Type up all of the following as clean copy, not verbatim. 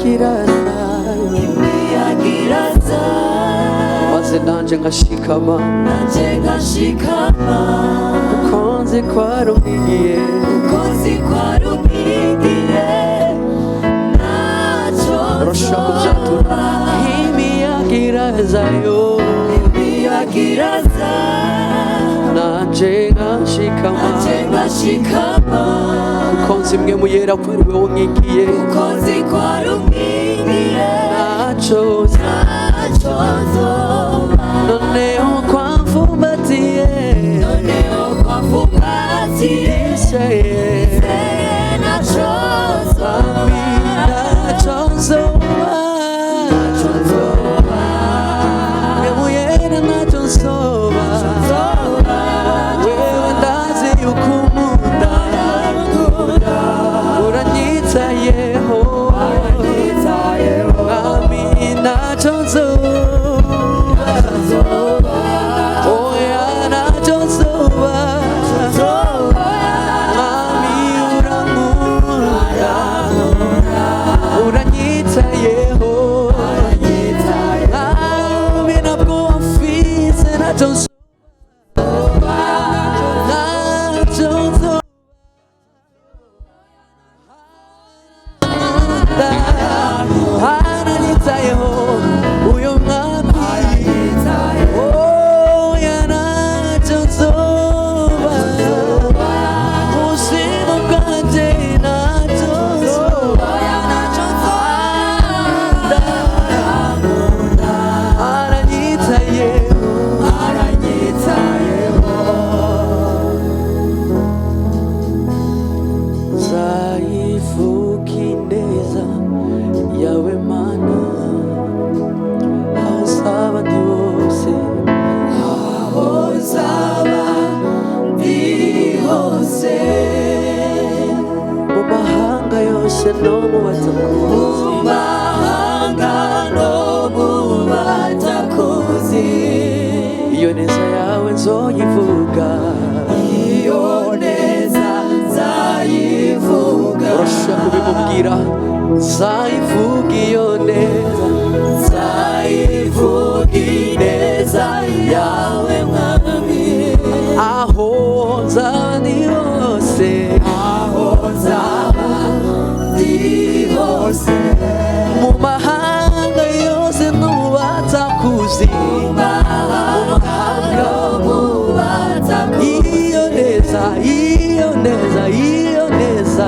Imiyaga irazayo, Imiyaga iraza, maze nanje nkashikama, nanje nkashikama, kuko nzi ko ari umwigiye. Kuko nzi ko ari umwigiye, ntacyo Urashobora kubyatura. nzoba. Imiyaga irazayo, Imiyaga iraza, nanje nkashikama, nanje nkashikama, kuko nzi imwe mu yera ko ari wowe unkingiye. Kuko nzi ko ari umwigiye, Ntacyo, ntacyo nzoba. Noneho kwamfumbatiye, Noneho kwamfumbatiye, ndizeye, ntacyo nzoba. Ntacyo nzoba. Ntacyo nzoba. Mwe mu yera ntacyo nzoba. Nzoba. Wewe ndazi yuko unkunda, uranyitayeho. Uranyitayeho. Mwami, ntacyo nzoba. Nzoba. Oya, ntacyo nzoba. Nzoba. Mwami, urankunda, uranyitayeho. Mwami, ntabwo wamfise, ntacyo nzoba, ntacyo nzoba. Aranyitayeho uyu mwami, oya, ntacyo nzoba. Ubuzima bwanjye ntacyo nzoba. Aranyitayeho. Aranyitayeho. Nzayivuga ineza yawe Mana, aho nzaba ndi hose. Aho nzaba ndi hose, mu mahanga yose no mu batakuzi, mu mahanga no mu batakuzi, iyo neza yawe nzoyivuga. Iyo neza nzayivuga. Urashobora kubimubwira, nzayivuga iyo neza. Nzayivuga ineza yawe Mwami, aho nzaba ndi hose, aho nzaba ndi hose, mu mahanga yose no mu batakuzi, mu mahanga no mu batakuzi, iyo neza, iyo neza, iyo neza,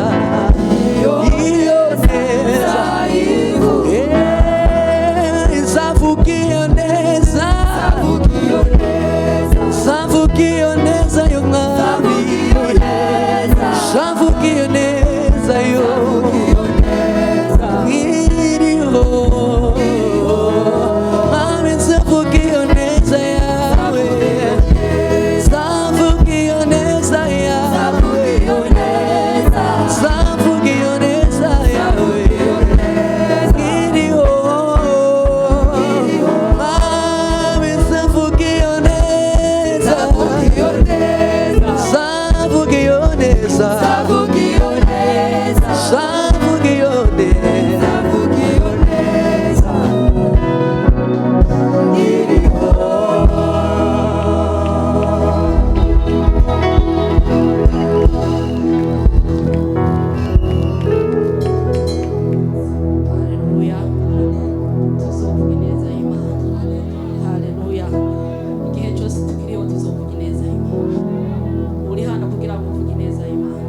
iyo iyo neza, nzayivuga. Eh, nzavuga iyo neza, Nzavuga iyo neza, nzavuga iyo neza yo Mwami, nzavuga iyo neza, nzavuga iyo neza yo iyo neza, iriho. Mwami, nzavuga iyo neza yawe, nzavuga iyo neza yawe, nzavuga iyo neza, nzavuga iyo neza yawe iriho. Mwami, nzavuga iyo neza, nzavuga iyo neza, nzavuga iyo neza, nzavuga iyo neza, nzavuga iyo neza. nzavuga iyo neza, iriho. Haleluya. Tuzovuga ineza y'Imana. Haleluya. Igihe cyose tukiriho tuzovuga ineza y'Imana. Uri hano kugira ngo uvuge ineza y'Imana.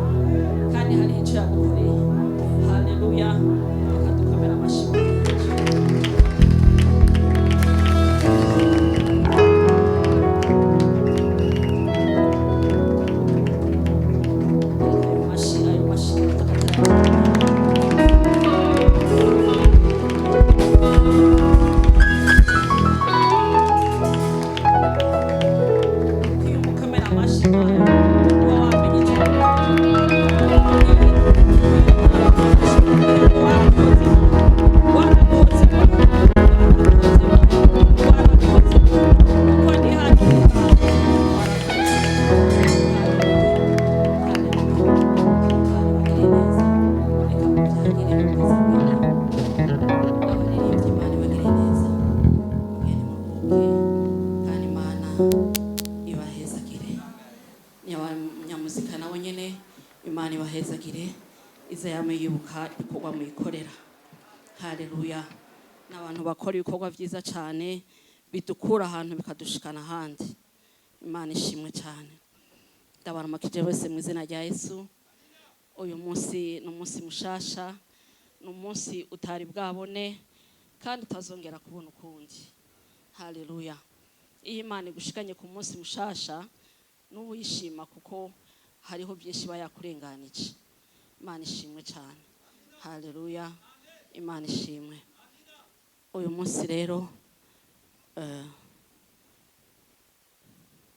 Kandi hari icyo yagukoreye. Haleluya. Reka dukomere amashyi. Ayo mashyi, ayo mashyi. Iyo umukomera amashyi uba wamenye icyo Ize yame yibuka ibikorwa muyikorera. Haleluya. N'abantu bakora ibikorwa byiza cyane, bidukura ahantu bikadushikana ahandi. Imana ishimwe cyane. Ndabaramukije bose mu izina rya Yesu. Uyu munsi ni umunsi mushasha, ni umunsi utari bwabone kandi utazongera kubona ukundi. Haleluya. Iyo Imana igushikanye ku munsi mushasha, n'ubu uyishima, kuko hariho byinshi iba yakurenganije. Imana ishimwe cyane. Haleluya. Imana ishimwe. Uyu munsi rero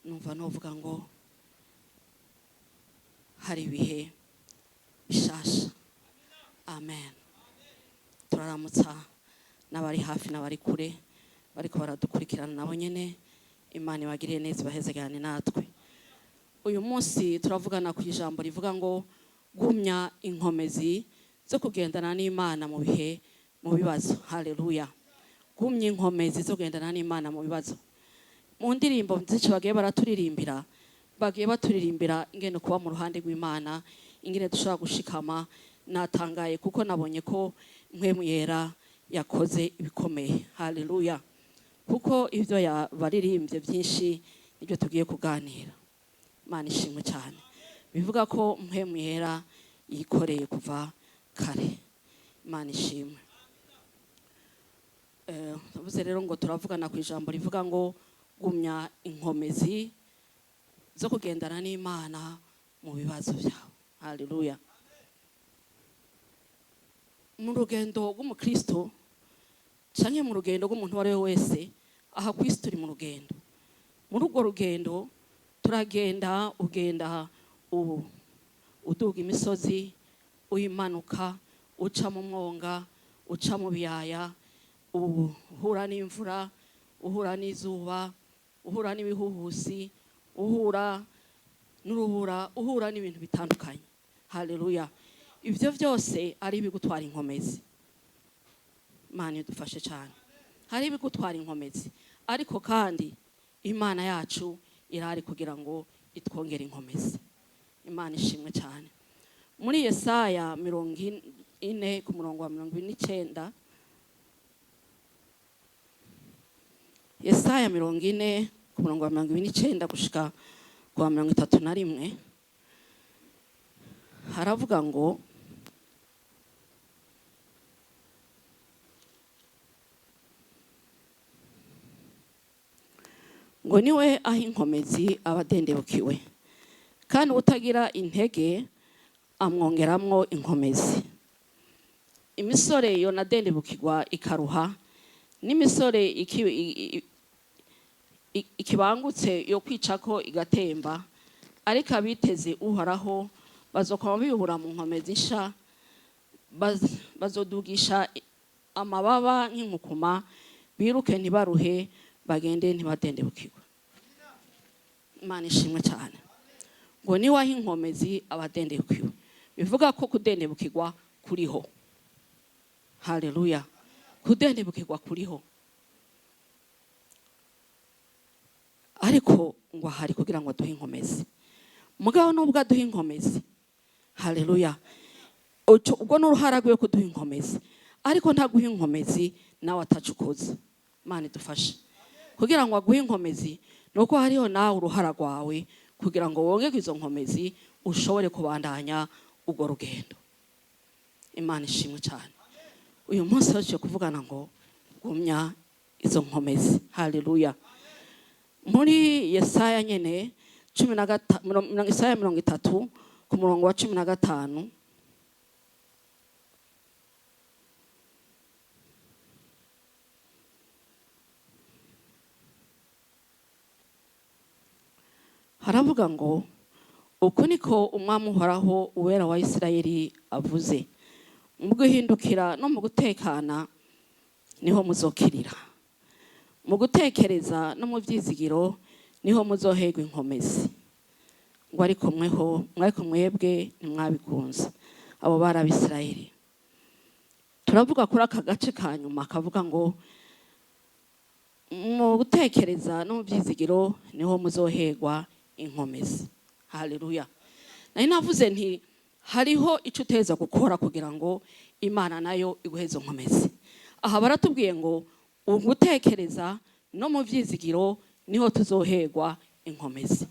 numva novuga ngo hari ibihe bishasha. Amen. Turaramutsa n'abari hafi n'abari kure bariko baradukurikirana, nabo nyene Imana ibagiriye neza, ibahezegane natwe. Uyu munsi turavugana ku ijambo rivuga ngo gumya inkomezi zo kugendana n'Imana mu bihe, mu bibazo. Haleluya. Gumya inkomezi zo kugendana n'Imana mu bibazo. Mu ndirimbo nzici bagiye baraturirimbira, bagiye baturirimbira ingene kuba mu ruhande rw'Imana, ingene dushobora gushikama. Natangaye kuko nabonye ko Mpwemu Yera yakoze ibikomeye. Haleluya. Kuko ibyo yabaririmbye byinshi nibyo tugiye kuganira. Imana ishimwe cyane. Bivuga ko Mpwemu Yera yikoreye kuva kare. Imana ishimwe. Navuze rero ngo turavugana ku ijambo rivuga ngo gumya inkomezi zo kugendana n'Imana mu bibazo byawe. Haleluya. Mu rugendo rw'umukristo canke mu rugendo rw'umuntu uwo ari we wese, aha ku isi turi mu rugendo. Muri urwo rugendo turagenda, ugenda uduga imisozi, uyimanuka, uca mu mwonga, uca mu biyaya, uhura n'imvura, uhura n'izuba, uhura n'ibihuhusi, uhura n'urubura, uhura n'ibintu bitandukanye. Haleluya. Ibyo byose ari ibigutwara inkomezi. Imana idufashe cyane. Hari ibigutwara inkomezi, ariko kandi Imana yacu irahari kugira ngo itwongere inkomezi. Imana ishimwe cyane. Muri Yesaya 40 ku murongo wa 49, Yesaya 40 ku murongo wa 29 gushika ku wa 31, haravuga ngo: Ngo niwe aho inkomezi abadendebukiwe, kandi utagira intege amwongeramwo inkomezi. Imisore yonadendebukirwa ikaruha, n'imisore ikibangutse yo kwicako igatemba, ariko abiteze Uhoraho bazokwama bibura mu nkomezi nsha, bazodugisha amababa nk'inkukuma, biruke ntibaruhe, bagende ntibadendebukirwe. Imana ishimwe cyane. Ngo niwe aho inkomezi abadendebukiwe, bivuga ko kudendebukirwa kuriho. Haleluya. Kudendebukirwa kuriho, ariko ngo ahari kugira ngo aduhe inkomezi. Mugabo nubwo aduha inkomezi, haleluya, ubwo n'uruhara rwiwe kuduha inkomezi, ariko ntaguha inkomezi nawe atacukoze. Imana idufashe. Kugira ngo aguhe inkomezi nuko hariho nawe uruhara rwawe, kugira ngo wongere izo nkomezi ushobore kubandanya urwo rugendo. Imana ishimwe cyane. Uyu munsi baciye kuvugana ngo gumya izo nkomezi. Haleluya. Muri Yesaya nyene Yesaya 30 ku murongo wa 15, haravuga ngo: Uku niko Umwami Uhoraho, Uwera wa Isirayeli, avuze: mu guhindukira no mu gutekana niho muzokirira, mu gutekereza no mu byizigiro niho muzoherwa inkomezi. Ngo ariko mweho, ariko mwebwe ntimwabikunze. Abo bari Abisirayeli. Turavuga kuri aka gace ka nyuma kavuga ngo mu gutekereza no mu byizigiro niho muzoherwa inkomezi. Haleluya. Nari navuze nti Hariho icyo uteza gukora kugira ngo Imana nayo iguhe izo nkomezi. Aha baratubwiye ngo ugutekereza no mu byizigiro niho tuzoherwa inkomezi.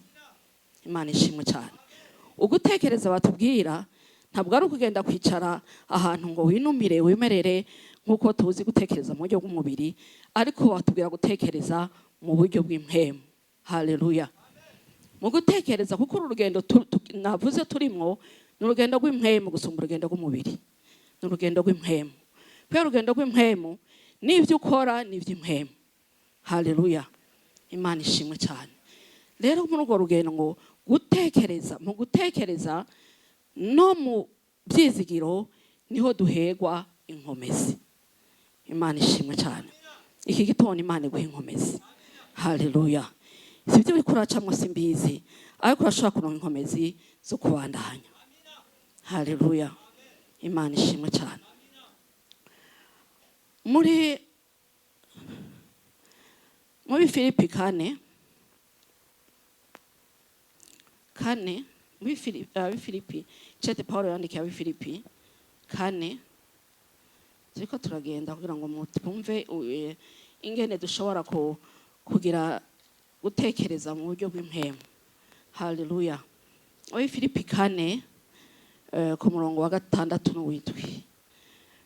Imana ishimwe cyane. Ugutekereza batubwira ntabwo ari ukugenda kwicara ahantu ngo winumire, wimerere nk'uko tuzi gutekereza mu buryo bw'umubiri, ariko batubwira gutekereza mu buryo bw'impemu. Haleluya! Mu gutekereza, kuko uru rugendo navuze turimwo ni urugendo rw'impemu gusumba urugendo rw'umubiri. Ni urugendo rw'impemu. Kubera urugendo rw'impemu, n'ibyo ukora ni iby'impemu. Haleluya! Imana ishimwe cyane. Rero muri urwo rugendo ngo gutekereza, mu gutekereza no mu byizigiro niho duherwa inkomezi. Imana ishimwe cyane. Iki gitondo Imana iguha inkomezi. Haleluya! Si ibyo uriko uracamwo simbizi, ariko urashobora kuronka inkomezi zo kubandanya. Haleluya! Imana ishimwe cyane. Muri Filipi 4:4, muri Filipi, cete Paul yandikiye abi Filipi 4, turiko turagenda kugira ngo twumve ingene dushobora kugira gutekereza mu buryo bw'impemu. Haleluya! Muri Filipi 4, ku murongo wa 6 n'uw'indwi,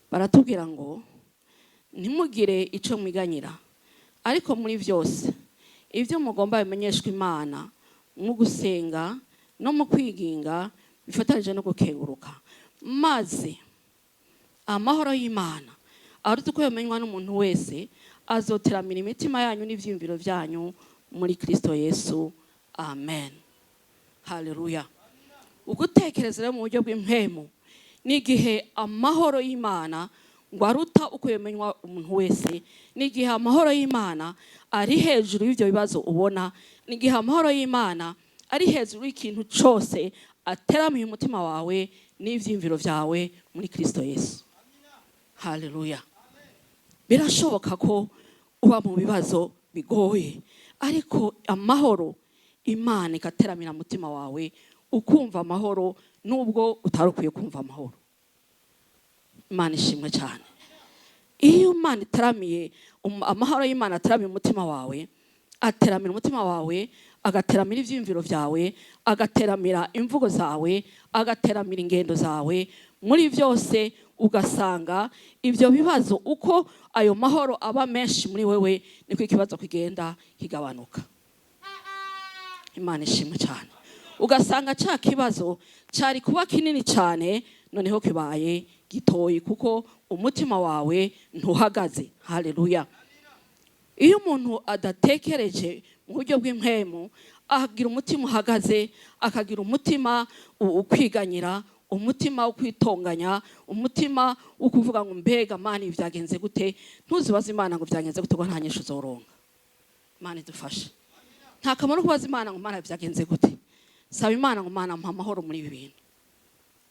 baratubwira ngo ntimugire ico mwiganyira, ariko muri byose ibyo mugomba bimenyeshwa Imana mu gusenga no mu kwiginga bifatanije no gukenguruka, maze amahoro y'Imana aruta uko yomenywa n'umuntu wese azoteramira imitima yanyu n'ivyiyumviro byanyu muri Kristo Yesu. Amen. Haleluya! Ugutekereza rero mu buryo bw'impemu ni igihe amahoro y'Imana ngo aruta uko yomenywa umuntu wese, ni igihe amahoro y'Imana ari hejuru y'ibyo bibazo ubona, ni igihe amahoro y'Imana ari hejuru y'ikintu cyose, ateramiye umutima wawe n'ivyiyumviro byawe muri Kristo Yesu. Haleluya! Birashoboka ko uba mu bibazo bigoye, ariko amahoro Imana igateramira umutima wawe, ukumva amahoro nubwo utari ukwiye kumva amahoro. Imana ishimwe cyane. Iyo Imana iteramiye amahoro y'Imana ateramiye umutima wawe, ateramira umutima wawe, agateramira ibyiyumviro byawe, agateramira imvugo zawe, agateramira ingendo zawe muri byose, ugasanga ibyo bibazo, uko ayo mahoro aba menshi muri wewe, niko ikibazo kigenda kigabanuka. Imana ishimwe cyane. Ugasanga cya kibazo cyari kuba kinini cyane noneho kibaye gitoyi, kuko umutima wawe ntuhagaze. Haleluya! Iyo umuntu adatekereje mu buryo bw'impemu, agira umutima uhagaze, akagira umutima ukwiganyira, umutima wo kwitonganya, umutima wo kuvuga ngo mbega Mana, ibi byagenze gute? Ntuzibaze Imana ngo byagenze gute, ngo nta nyinshi uzoronka. Imana idufashe. Nta kamaro kubaza Imana ngo Mana, byagenze gute? Saba Imana ngo Mana, mpa amahoro muri ibi bintu,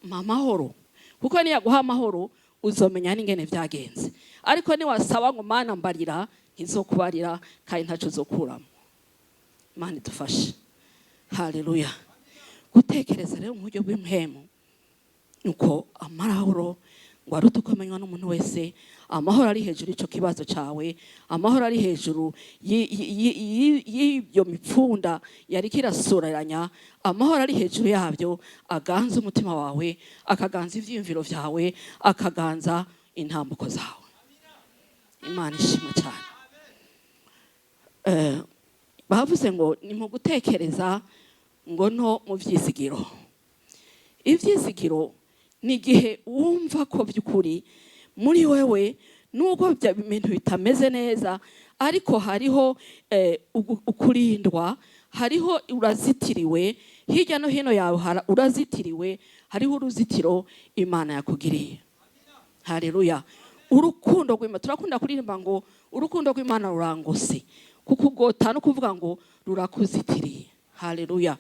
mpa amahoro, kuko niyaguha amahoro uzomenya n'ingene byagenze. Ariko niwasaba ngo Mana mbarira, ntizokubarira kandi ntaco uzokuramo. Imana idufashe. Haleluya! Gutekereza rero mu buryo bw'impemu nuko amahoro ngo aruta uko amenywa n'umuntu wese, amahoro ari hejuru y'ico kibazo cawe, amahoro ari hejuru y'ibyo mipfunda yariko irasuranya, amahoro ari hejuru yabyo aganza umutima wawe, akaganza ivyiyumviro vyawe, akaganza intambuko zawe. Imana ishimwe cyane. Bavuze ngo ni mu gutekereza ngo no mu vyizigiro. Ivyizigiro ni igihe wumva ko by'ukuri muri wewe, nubwo ibintu bitameze neza, ariko hariho ukurindwa, hariho urazitiriwe hirya no hino yawe, urazitiriwe, hariho uruzitiro Imana yakugiriye. Haleluya! Urukundo rw'Imana, turakunda kuririmba ngo urukundo rw'Imana rurangose. Kukugota no kuvuga ngo rurakuzitiriye. Haleluya!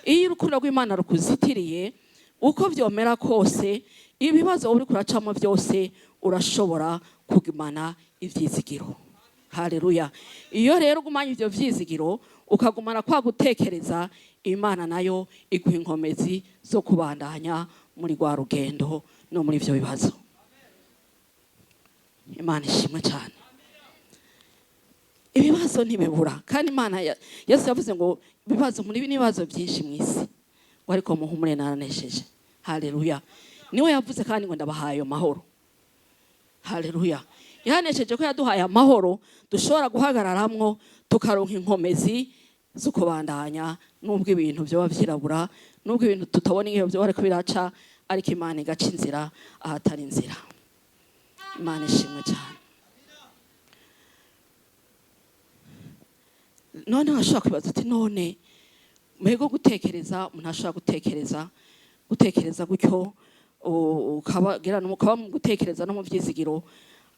Iyo urukundo rw'Imana rukuzitiriye, uko vyomera kose, ibibazo uri kuracamo byose, urashobora kugumana ivyizigiro. Haleluya! Iyo rero ugumanye ivyo vyizigiro, ukagumana kwa gutekereza, Imana nayo iguha inkomezi zo kubandanya. Muri rwa rugendo no muri ivyo bibazo. Imana ishimwe cyane. Ibibazo ntibibura, kandi Imana Yesu yavuze ngo ibibazo muri n'ibibazo byinshi mu isi, ngo ariko muhumure, naranesheje. Haleluya! Niwe yavuze kandi ngo ndabahaye ayo mahoro. Haleluya! Yanesheje ko yaduhaye amahoro dushobora guhagararamwo, tukaronka inkomezi zo kubandanya nubwo ibintu byoba byirabura, nubwo ibintu tutabona iyo byoba ariko biraca, ariko Imana igaca inzira ahatari inzira. Imana ishimwe cyane. None washobora kwibaza uti: none mbego gutekereza, umuntu ashobora gutekereza gutyo, ukaba mu gutekereza no mu byizigiro,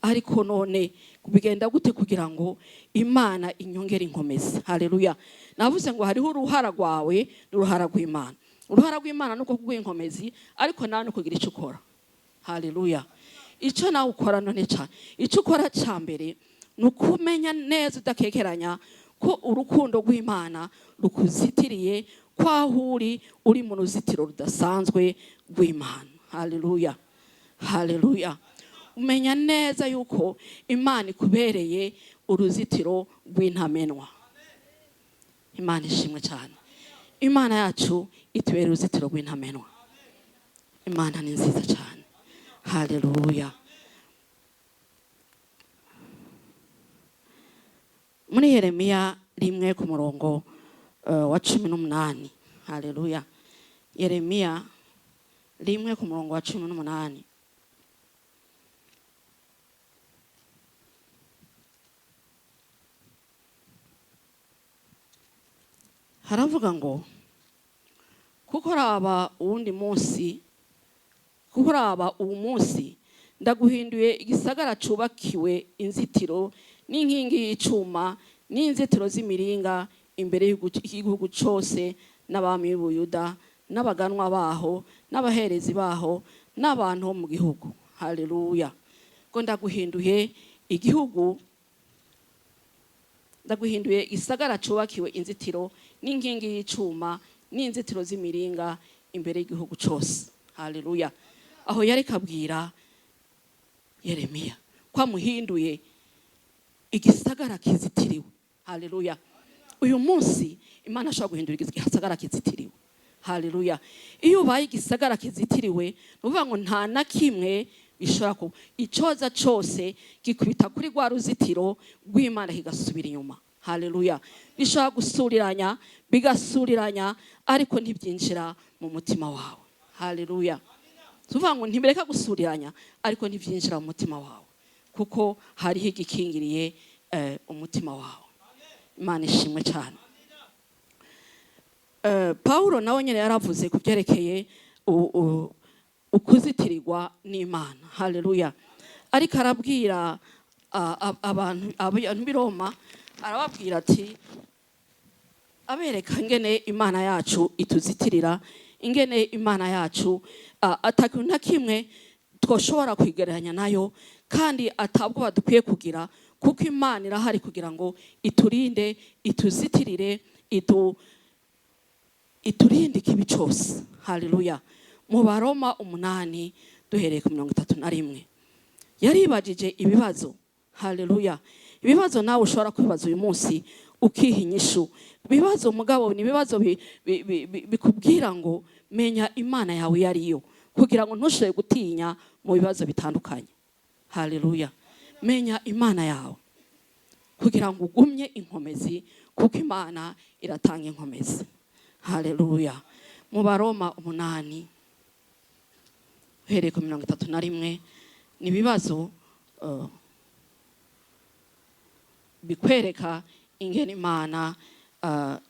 ariko none bigenda gute kugira ngo Imana inyongere inkomezi? Haleluya! Navuze ngo hariho uruhara rwawe n'uruhara rw'Imana. Uruhara rw'Imana ni uko kuguha inkomezi, ariko nawe ni ukugira icyo ukora. Haleluya! Icyo nawe ukora none cyane, icyo ukora cya mbere ni ukumenya neza udakekeranya ko urukundo rw'Imana rukuzitiriye, ko aho uri, uri mu ruzitiro rudasanzwe rw'Imana. Haleluya, haleluya! Umenya neza yuko Imana ikubereye uruzitiro rw'intamenwa. Imana ishimwe cyane. Imana yacu itubereye uruzitiro rw'intamenwa. Imana ni nziza cyane. Haleluya! Muri Yeremiya 1 ku murongo wa 18. Haleluya! Yeremiya 1 ku murongo wa 18. Haravuga ngo: kuko raba uwundi munsi, kuko raba uwu munsi ndaguhinduye igisagara cubakiwe inzitiro n'inkingi y'icuma n'inzitiro z'imiringa imbere y'igihugu cose n'abami b'Ubuyuda n'abaganwa baho n'abaherezi baho n'abantu bo mu gihugu. Haleluya! Ngo ndaguhinduye igihugu, ndaguhinduye igisagara cubakiwe inzitiro n'inkingi y'icuma n'inzitiro z'imiringa imbere y'igihugu cose. Haleluya! Aho yari kabwira Yeremiya ko amuhinduye igisagara kizitiriwe. Haleluya! Uyu munsi Imana ashobora guhindura igisagara kizitiriwe. Haleluya! Iyo ubaye igisagara kizitiriwe, ni ukuvuga ngo nta na kimwe bishobora kuba, icoza cose gikubita kuri rwa ruzitiro rw'Imana kigasubira inyuma. Haleluya! Bishobora gusuriranya, bigasuriranya, ariko ntibyinjira mu mutima wawe. Haleluya! Tuvuga ngo ntibireka gusuriranya, ariko ntibyinjira mu mutima wawe, kuko hariho igikingiriye umutima wawe. Imana ishimwe cyane. Paulo nawe nyine yaravuze ku byerekeye ukuzitirirwa n'Imana. Haleluya! Ariko arabwira abantu b'i Roma, arababwira ati, abereka ingene Imana yacu ituzitirira, ingene Imana yacu atakintu na kimwe twoshobora kwigereranya nayo, kandi atabwoba dukwiye kugira, kuko Imana irahari kugira ngo iturinde, ituzitirire, iturinde ikibi cyose. Haleluya! Mu Baroma 8 duhereye ku 31, yaribajije ibibazo. Haleluya! Ibibazo nawe ushobora kwibaza uyu munsi ukiha inyishu. Ibibazo mugabo ni ibibazo bikubwira ngo menya Imana yawe iyo ariyo, kugira ngo ntushobore gutinya mu bibazo bitandukanye. Haleluya! Menya Imana yawe kugira ngo ugumye inkomezi, kuko Imana iratanga inkomezi. Haleluya! Mu Baroma 8 uhereye ku 31, ni ibibazo bikwereka ingene Imana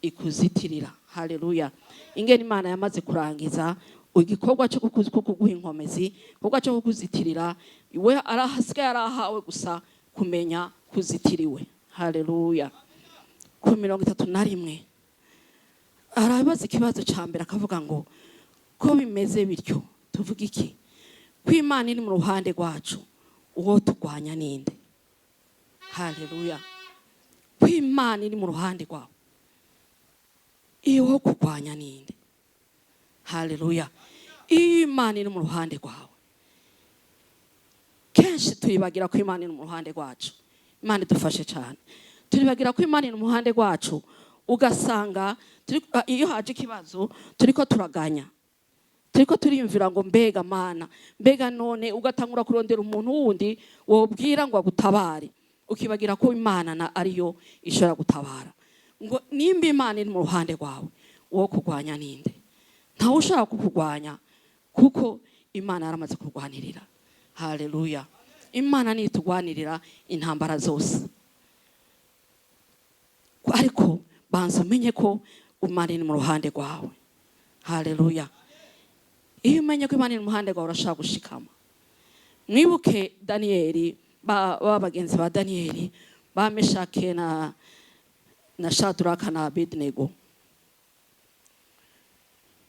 ikuzitirira. Haleluya! Ingene Imana yamaze kurangiza igikorwa cyo kuguha inkomezi, igikorwa cyo kukuzitirira. We arahasigaye arahawe gusa kumenya kuzitiriwe. Haleluya! Ku 31 arabaza ikibazo cya mbere, akavuga ngo: ko bimeze bityo, tuvuga iki? Ko Imana iri mu ruhande rwacu, uwo turwanya ninde? Haleluya! Ko Imana iri mu ruhande rwawe, iyo kurwanya ninde? Haleluya! Iyo Imana iri mu ruhande rwawe, kenshi turibagira ko Imana iri mu ruhande rwacu. Imana idufashe cyane. Turibagira ko Imana iri mu ruhande rwacu, ugasanga iyo haje ikibazo turiko turaganya, turiko turiyumvira ngo: "Mbega Mana, mbega none?" Ugatangura kurondera umuntu wundi wobwira ngo agutabare, ukibagira ko Imana na ariyo ishobora gutabara. Ngo nimba Imana iri mu ruhande rwawe, wo kurwanya ninde? Ntawe ushobora kukurwanya, kuko Imana yaramaze kurwanirira. Haleluya! Imana nitugwanirira intambara zose. Ariko banza umenye ko Imana iri mu ruhande rwawe. Haleluya! Iyo umenye ko Imana iri mu ruhande rwawe, urashobora gushikama. Mwibuke Daniyeli, ba bagenzi ba Daniyeli, ba Meshake na Shaduraka na Abedinego.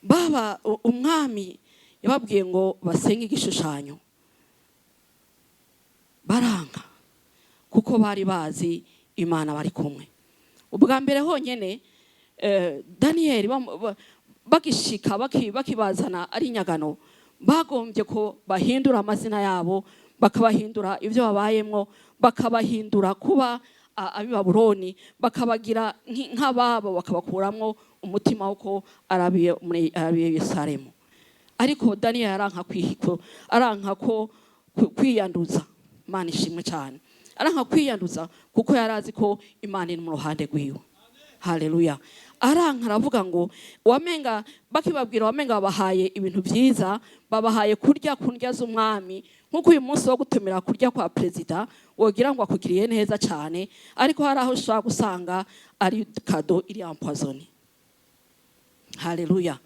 Baba umwami yababwiye ngo basenge igishushanyo, baranga, kuko bari bazi Imana bari kumwe. Ubwa mbere honyine Daniyeli bagishika bakibazana ari inyagano, bagombye ko bahindura amazina yabo, bakabahindura ibyo babayemwo, bakabahindura kuba ab'i Babuloni, bakabagira nk'ababo, bakabakuramwo umutima w'uko arabiye muri arabiye Yerusalemu. Ariko Daniyeli aranka aranka ko kwiyanduza. Imana ishimwe cyane. Aranka kwiyanduza kuko yari azi ko Imana iri mu ruhande rwiwe. Haleluya! Aranka, aravuga ngo wamenga bakibabwira, wamenga babahaye ibintu byiza, babahaye kurya ku ndya z'umwami, nk'uko uyu munsi wo gutumira kurya kwa perezida wogira ngo akugiriye neza cyane, ariko hari aho ushobora gusanga ari cadeau iri empoisonnée. Haleluya!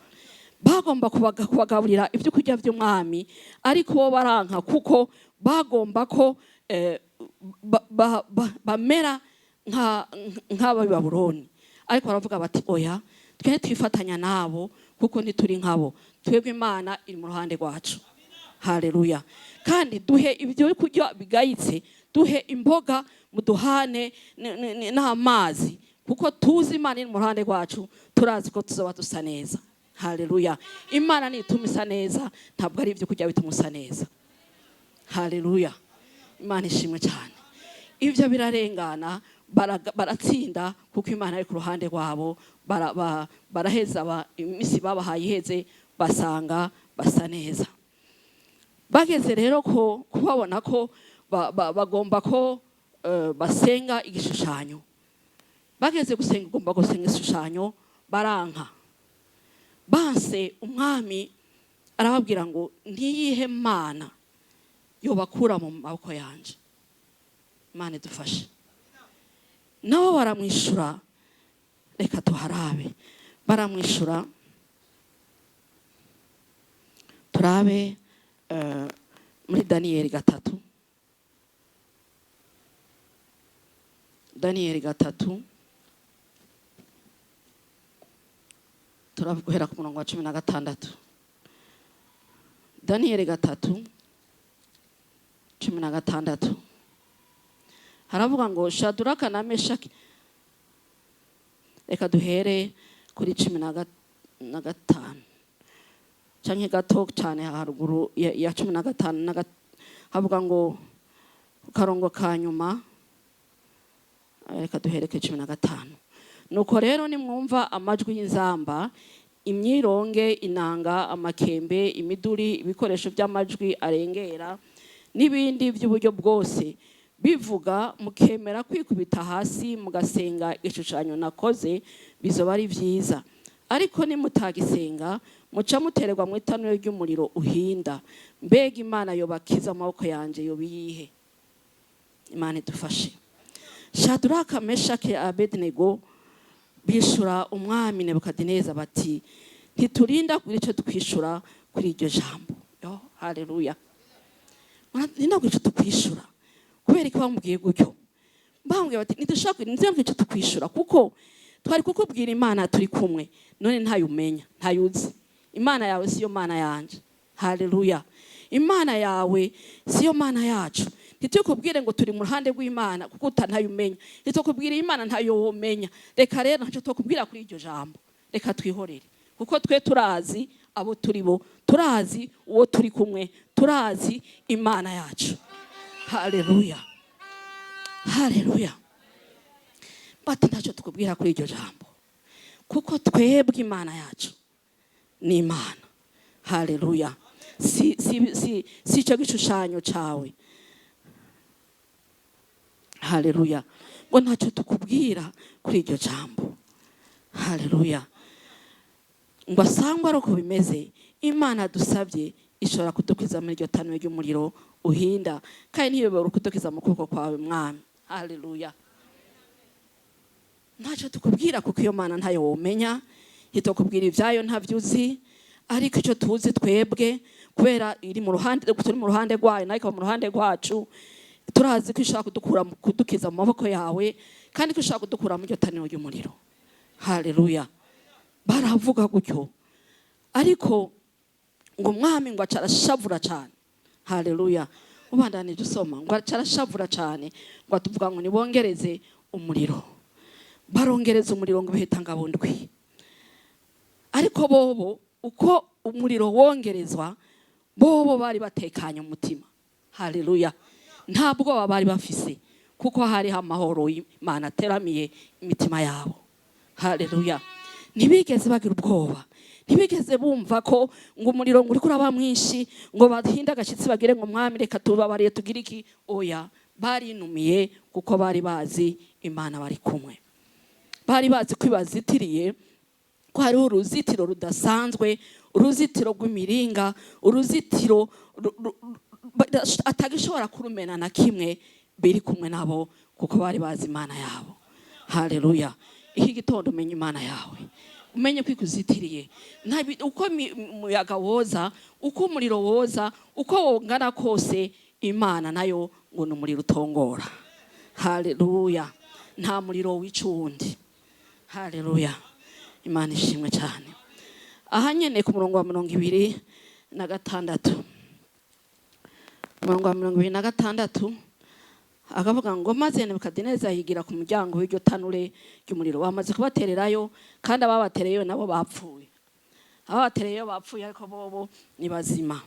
Bagomba kubagaburira ibyo kurya by'umwami, ariko bo baranka, kuko bagomba ko bamera nk'ab'i Babuloni. Ariko baravuga bati: "Oya, twe twifatanya nabo, kuko ntituri nkabo. Twebwe Imana iri mu ruhande rwacu." Haleluya! Kandi duhe ibyo kurya bigayitse, duhe imboga muduhane n'amazi, kuko tuzi Imana iri mu ruhande rwacu, turazi ko tuzoba dusa neza. Haleluya! Imana nituma isa neza, ntabwo ari ibyo kurya bituma usa neza. Haleluya! Imana ishimwe cyane. Ibyo birarengana, baratsinda, kuko Imana ari ku ruhande rwabo. Baraheza iminsi babahaye iheze, basanga basa neza. Bageze rero ko kubabona ko bagomba ko basenga igishushanyo, bageze gusenga, ugomba gusenga igishushanyo, baranka. Banse, umwami arababwira ngo: "Ntiyihe Mana yobakura mu maboko yanje?" Imana idufashe. Nabo baramwishura, reka tuharabe, baramwishura, turabe muri Daniyeli 3, Daniyeli 3, turaguhera ku murongo wa 16. Daniyeli 3:16 haravuga ngo Shaduraka na Meshaki, reka duhere kuri 15 canke gato cyane haruguru ya 15, havuga ngo ku karongo ka nyuma, reka duhere kuri 15: "Nuko rero nimwumva amajwi y'inzamba, imyironge, inanga, amakembe, imiduri, ibikoresho by'amajwi arengera n'ibindi by'uburyo bwose bivuga, mukemera kwikubita hasi mugasenga igishushanyo nakoze, bizoba ari byiza. Ariko nimutagisenga, muca mutererwa mu itanura ry'umuriro uhinda. Mbega Imana yobakiza amaboko yanje yoba iyihe?" Imana idufashe. Shaduraka, Meshake, Abednego bishura umwami Nebukadineza bati: "Ntiturinda kugira icyo twishura kuri iryo jambo." Yo, haleluya! Ntirinda kugira icyo tukwishura. Kubera ko bamubwiye gutyo, bamubwiye bati: "Ntidushaka kugira icyo tukwishura, kuko twari kukubwira Imana turi kumwe, none ntayumenya, ntayuzi. Imana yawe siyo Mana yanje." Haleluya! Imana yawe siyo Mana yacu. Ntitukubwire ngo turi mu ruhande rw'Imana, kuko ntayumenya. Ntitukubwire Imana, ntayo womenya. Reka rero ntacyo tukubwira kuri iryo jambo, reka twihorere, kuko twe turazi Abo turi bo, turazi uwo turi kumwe, turazi Imana yacu. Haleluya, haleluya. Bati ntacyo tukubwira kuri iryo jambo, kuko twebwe Imana yacu ni Imana. Haleluya. Si icyo gishushanyo cyawe. Haleluya. Ngo ntacyo tukubwira kuri iryo jambo. Haleluya. Ngo asangwe ari uko bimeze, Imana dusabye ishobora kudukiza muri iryo tanure ry'umuriro uhinda, kandi ntiyobora kudukiza mu kuboko kwawe, mwami. Haleluya. Ntacyo tukubwira, kuko iyo Mana ntayo womenya, ntitukubwira ibyayo, ntabyo uzi. Ariko icyo tuzi twebwe, kubera iri mu ruhande, turi mu ruhande rwayo, nayo ikaba mu ruhande rwacu, turazi ko ishobora kudukura, kudukiza mu maboko yawe, kandi ko ishobora kudukura mu iryo taniro ry'umuriro. Haleluya. Baravuga gutyo, ariko ngo umwami ngo aca arashavura cyane. Haleluya. Ubandanije usoma, ngo aca arashavura cyane, ngo atuvuga ngo nibongereze umuriro. Barongereza umuriro ngo bihita ngabo ndwi. Ariko bobo, uko umuriro wongerezwa, bobo bari batekanye umutima. Haleluya. Nta bwoba bari bafise, kuko hariho amahoro Imana ateramiye imitima yabo. Haleluya. Ntibigeze bagira ubwoba, ntibigeze bumva ko ngo umuriro ngo uriko uraba mwinshi, ngo bahinde agashyitsi, bagire ngo mwami, reka tubabariye, tugire iki. Oya, barinumiye, kuko bari bazi Imana bari kumwe. Bari bazi ko ibazitiriye, ko hariho uruzitiro rudasanzwe, uruzitiro rw'imiringa, uruzitiro atagishobora kurumena na kimwe, biri kumwe nabo, kuko bari bazi Imana yabo. Haleluya. Iki gitondo umenye Imana yawe, umenye ko ikuzitiriye. Uko umuyaga woza, uko umuriro woza, uko wongana kose, Imana nayo ngo ni umuriro utongora. Haleluya. Nta muriro wica uwundi. Haleluya. Imana ishimwe cyane. Aha nyene ku murongo wa 26, umurongo wa 26, akavuga ngo maze Nebukadineza yigira ku muryango w'iryo tanure ry'umuriro. Bamaze kubatererayo, kandi ababatereyeyo nabo bapfuye. Ababatereyeyo bapfuye, ariko bobo ni bazima.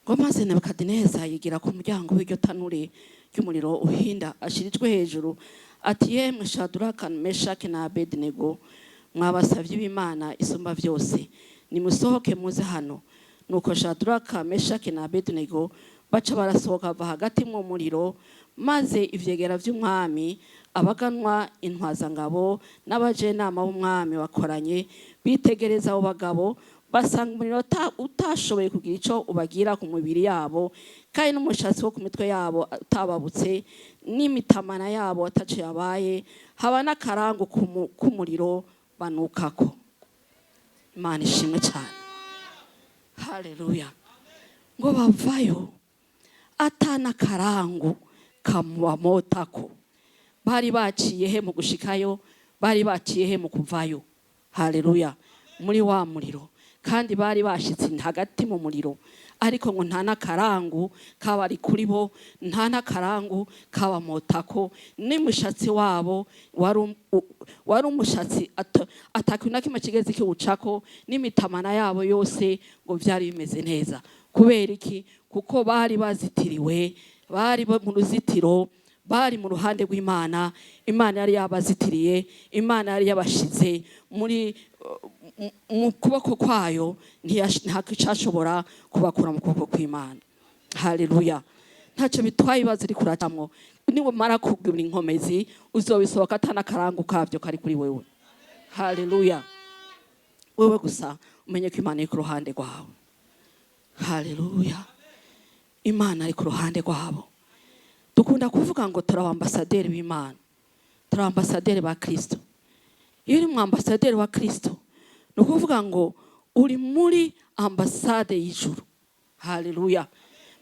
Ngo maze Nebukadineza yigira ku muryango w'iryo tanure ry'umuriro uhinda ashirijwe hejuru, ati: "Yemwe Shaduraka, Meshaki na Abedinego, mwabasabye b'Imana isumba byose, nimusohoke muze hano." Nuko Shaduraka, Meshaki na Abedinego baca barasohoka, bava hagati mu muriro. Maze ivyegera vy'umwami, abaganwa, intwazangabo n'abajenama b'umwami bakoranye, bitegereza abo bagabo, basanga umuriro utashoboye kugira ico ubagira ku mubiri yabo, kandi n'umushatsi wo ku mitwe yabo utababutse, n'imitamana yabo ataco yabaye, haba n'akarango k'umuriro banukako. Imana ishimwe cyane. Haleluya. Ngo bavayo atana karangu kamubamotako. Bari baciye he mu gushikayo? Bari baciye he mu kuvayo? Haleluya. Muri wa muriro, kandi bari bashitse hagati mu muriro, ariko ngo nta n'akarangu kabari kuri bo, nta n'akarangu kabamotako, n'umushatsi wabo wari umushatsi atakintu na kimwe kigeze kiwucako, n'imitamana yabo yose ngo byari bimeze neza. Kubera iki? Kuko bari bazitiriwe, bari mu ruzitiro, bari mu ruhande rw'Imana. Imana yari yabazitiriye, Imana yari yabashize muri mu kuboko kwayo. Ntacyashobora kubakura mu kuboko kw'Imana. Haleluya. Ntacyo bitwaye ibibazo uri kuracamwo, niwamara kugira inkomezi uzobisohoka atana karangu kabyo kari kuri wewe. Haleluya. Wewe gusa umenye ko Imana iri ku ruhande rwawe. Haleluya. Imana ari ku ruhande rwabo. Dukunda kuvuga ngo turi abambasaderi b'Imana, turi abambasaderi ba Kristo. Iyo uri mu ambasaderi wa Kristo, ni ukuvuga ngo uri muri ambasade y'ijuru. Haleluya.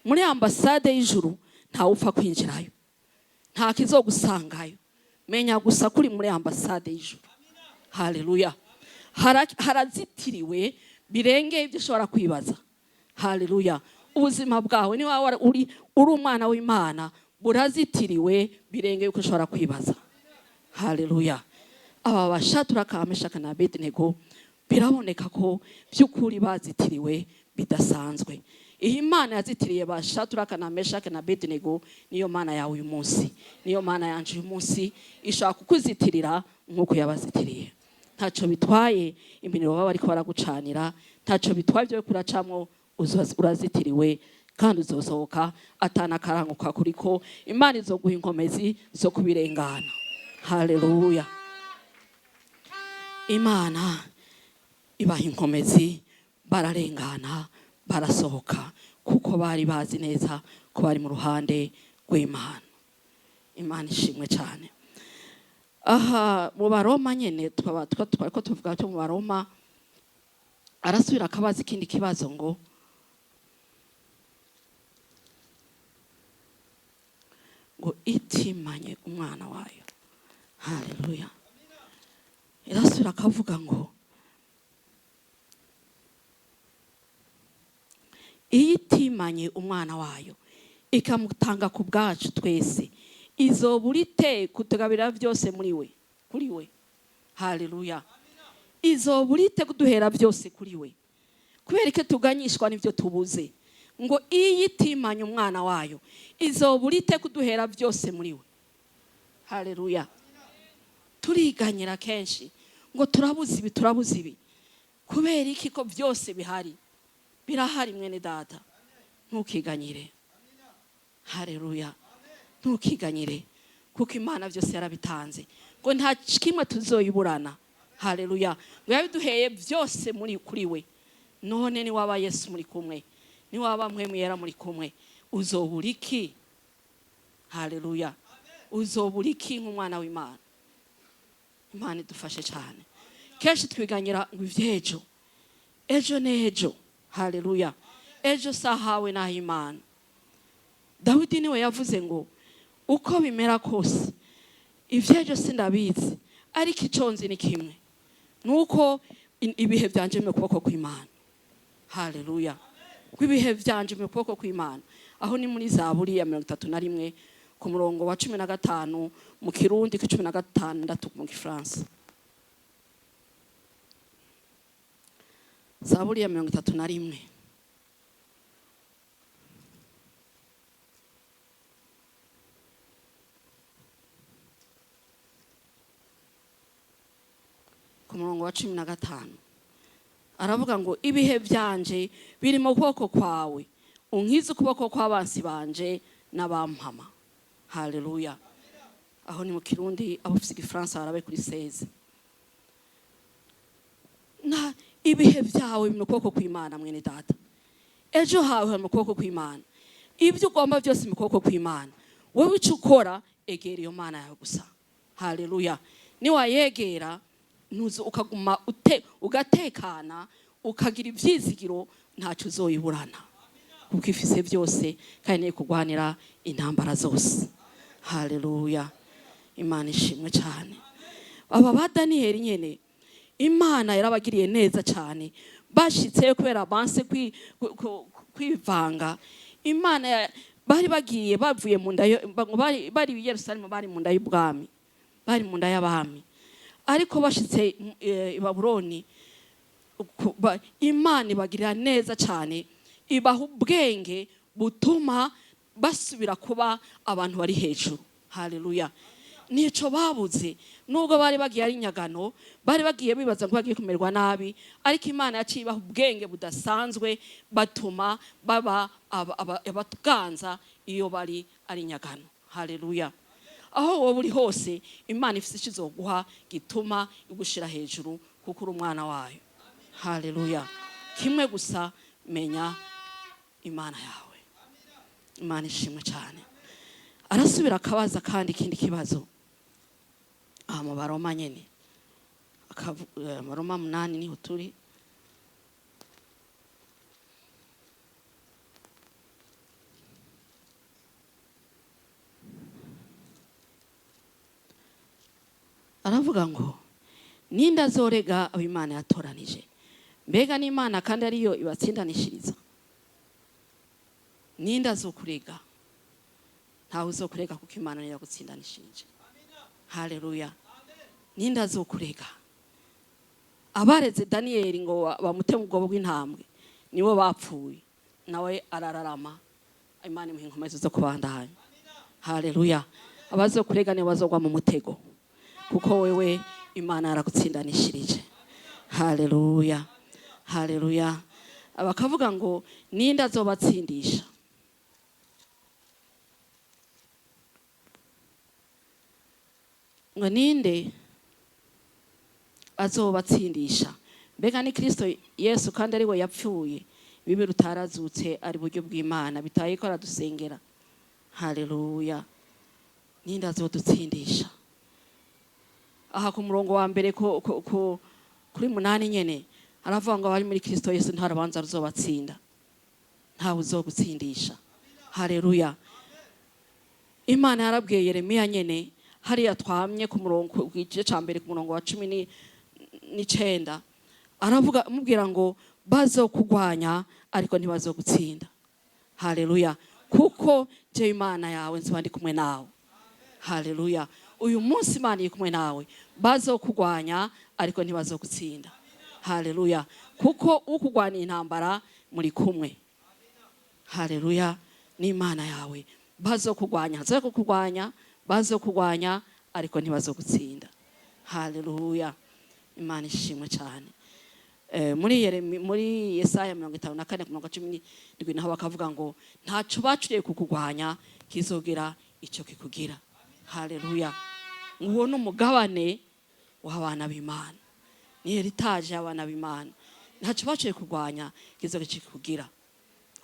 Muri ambasade y'ijuru ntawe upfa kwinjirayo, nta kizogusangayo. Menya gusa ko uri muri ambasade y'ijuru. Haleluya. Harazitiriwe birengeye ibyo ushobora kwibaza. Haleluya. Ubuzima bwawe, niba uri umwana w'Imana, burazitiriwe birengeye uko ushobora kwibaza. Haleluya. Aba ba Shadraka, Meshaka na Abedenego biraboneka ko by'ukuri bazitiriwe bidasanzwe. Iyi Mana yazitiriye ba Shadraka na Meshaka na Abedenego niyo Mana yawe uyu munsi, niyo Mana yanje uyu munsi. Ishaka kukuzitirira nk'uko yabazitiriye. Ntacyo bitwaye imiriro baba bariko baragucanira, ntacyo bitwaye ibyo kuracamwo, urazitiriwe kandi uzosohoka atana akarango kakuriko. Imana izoguha inkomezi zo kubirengana. Haleluya. Imana ibaha inkomezi, bararengana, barasohoka, kuko bari bazi neza ko bari mu ruhande rw'Imana. Imana ishimwe cyane. Aha mu Baroma nyene twaba twariko tuvuga cyo mu Baroma, arasubira akabaza ikindi kibazo ngo itimanye umwana wayo. Haleluya. Irasubira akavuga ngo iyo itimanye umwana wayo ikamutanga ku bwacu twese, izobura ite kutugabira byose muri we, kuri we? Haleluya. Izobura ite kuduhera byose kuri we? Kubera ko tuganyishwa n'ibyo tubuze. Ngo iyo itimanye umwana wayo izobura ite kuduhera byose muri we? Haleluya. Turiganyira kenshi ngo turabuze ibi, turabuze ibi. Kubera iki ko byose bihari? Birahari mwene data, ntukiganyire. Haleluya. Ntukiganyire, kuko Imana byose yarabitanze, ngo nta kimwe tuzoyiburana. Haleluya. Ngo yabiduheye byose muri kuri we. None ni waba Yesu muri kumwe, ni waba mwe mwera muri kumwe, uzobura iki? Haleluya. Uzobura iki nk'umwana w'Imana? Imana idufashe cyane. Kenshi twiganyira ngo ivy'ejo, ejo n'ejo. Haleluya. Ejo sahawe n'ah'Imana. Dawidi niwe yavuze ngo uko bimera kose ivy'ejo sindabizi, ariko ico nzi ni kimwe, nuko ibihe byanje mu kuboko kw'Imana. Haleluya. Ibihe byanje mu kuboko kw'Imana. Aho ni muri Zaburi ya 31 ku murongo wa 15 mu Kirundi, ku 16 mu Gifaransa. Zaburi ya 31. Ku murongo wa 15 aravuga ngo ibihe byanje biri mu kuboko kwawe, unkize ukuboko kw'abansi banje n'abampama. Haleluya. Aho ni mu Kirundi, abo ufise Igifaransa barabe kuri 16. Na ibihe byawe biri mu kuboko kw'Imana mwene data. Ejo hawe hari mu kuboko kw'Imana. Ibyo ugomba byose mu kuboko kw'Imana. Wewe icyo ukora, egera iyo Mana yawe gusa. Haleluya. Niwayegera ntuzo ukaguma ugatekana, ukagira ivyizigiro, ntacyo uzoyiburana, kuko ifise byose kandi niyo kurwanira intambara zose. Haleluya. Imana ishimwe cyane. Aba ba Daniyeli nyene Imana yarabagiriye neza cyane. Bashitseyo kubera banse kwivanga. Imana bari bagiye bavuye mu nda bari i Yerusalemu, bari mu nda y'ubwami, bari mu nda y'abami. Ariko bashitse i Babuloni, Imana ibagirira neza cyane, ibaha ubwenge butuma basubira kuba abantu bari hejuru. Haleluya. Nico babuze, nubwo bari bagiye ari nyagano, bari bagiye bibaza ngo bagiye kumererwa nabi, ariko Imana yaciye ibaha ubwenge budasanzwe, batuma baba abaganza iyo bari ari nyagano. Haleluya. Aho wowe uri hose, Imana ifise icyo izoguha gituma igushira hejuru, kuko uri umwana wayo. Haleluya. Kimwe gusa, menya Imana yawe. Imana ishimwe cyane. Arasubira akabaza kandi ikindi kibazo. Aha mu Baroma nyene. Baroma 8 niho turi. Aravuga ngo ninde azorega abo Imana yatoranije? Mbega n'Imana kandi ariyo ibatsindanishiriza? Ninde azokurega? Ntawe uzokurega, kuko Imana niyo yagutsindanishirije. Haleluya. Ninde azokurega? Abareze Daniyeli ngo bamute mu bwobo bw'intambwe nibo bapfuye, nawe arararama. Imana imuha inkomezi zo kubandanya. Haleluya. Abazokurega nibo bazogwa mu mutego, kuko wewe Imana yaragutsindanishirije. Haleluya, haleluya. Bakavuga ngo ninde azobatsindisha? Ngo ninde azobatsindisha? Mbega ni Kristo Yesu, kandi ari we yapfuye, bibi rutarazutse, ari buryo bw'Imana, bitaye ko aradusengera. Haleluya. Ninde azodutsindisha? Aha ku murongo wa mbere kuri 8 nyene aravuga ngo abari muri Kristo Yesu nta rubanza ruzobatsinda, ntawe uzogutsindisha. Haleluya. Imana yarabwiye Yeremiya nyene hariya twamye ku murongo, ku gice ca mbere, ku murongo wa 19, aravuga amubwira ngo bazokugwanya ariko ntibazogutsinda. Haleluya. Kuko je Imana yawe nzoba ndi kumwe nawe. Haleluya. Uyu munsi Imana iri kumwe nawe, bazokugwanya ariko ntibazogutsinda. Haleluya. Kuko ukugwanya intambara muri kumwe. Haleluya. N'Imana yawe bazokugwanya, bazokugwanya, bazokugwanya ariko ntibazogutsinda. Haleluya. Imana ishimwe cyane. Muri Yesaya 54 ku murongo 17 naho bakavuga ngo ntaco bacuriye kukugwanya kizogira icyo kikugira. Haleluya. Nguwo n'umugabane w'abana b'Imana, ni heritage y'abana b'Imana. Ntaco bacuriye kugwanya kizogira icyo kikugira,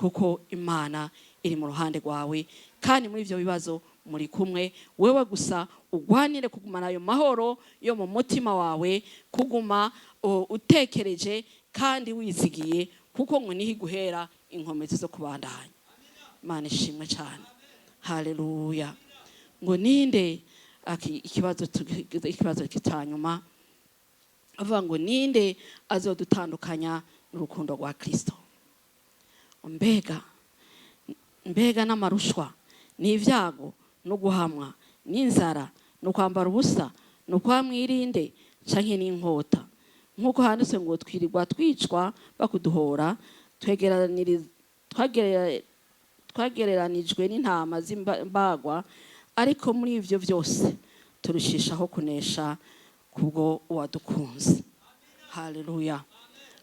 kuko Imana iri mu ruhande rwawe, kandi muri ivyo bibazo muri kumwe. Wewe gusa ugwanire kugumana ayo mahoro yo mu mutima wawe, kuguma utekereje kandi wizigiye, kuko ngo niho iguhera inkomezi zo kubandanya. Imana ishimwe cyane. Haleluya. Ngo ninde ikibazo kitanyuma avuga ngo ninde azodutandukanya n'urukundo rwa Kristo? Mbega n'amarushwa, n'ibyago, no guhamwa, n'inzara, no kwambara ubusa, no kwamwirinde, canke n'inkota? Nk'uko handitse ngo twirirwa twicwa bakuduhora, twagereranijwe n'intama z'imbagwa, ariko muri ivyo vyose turushishaho kunesha kubwo uwadukunze. Haleluya.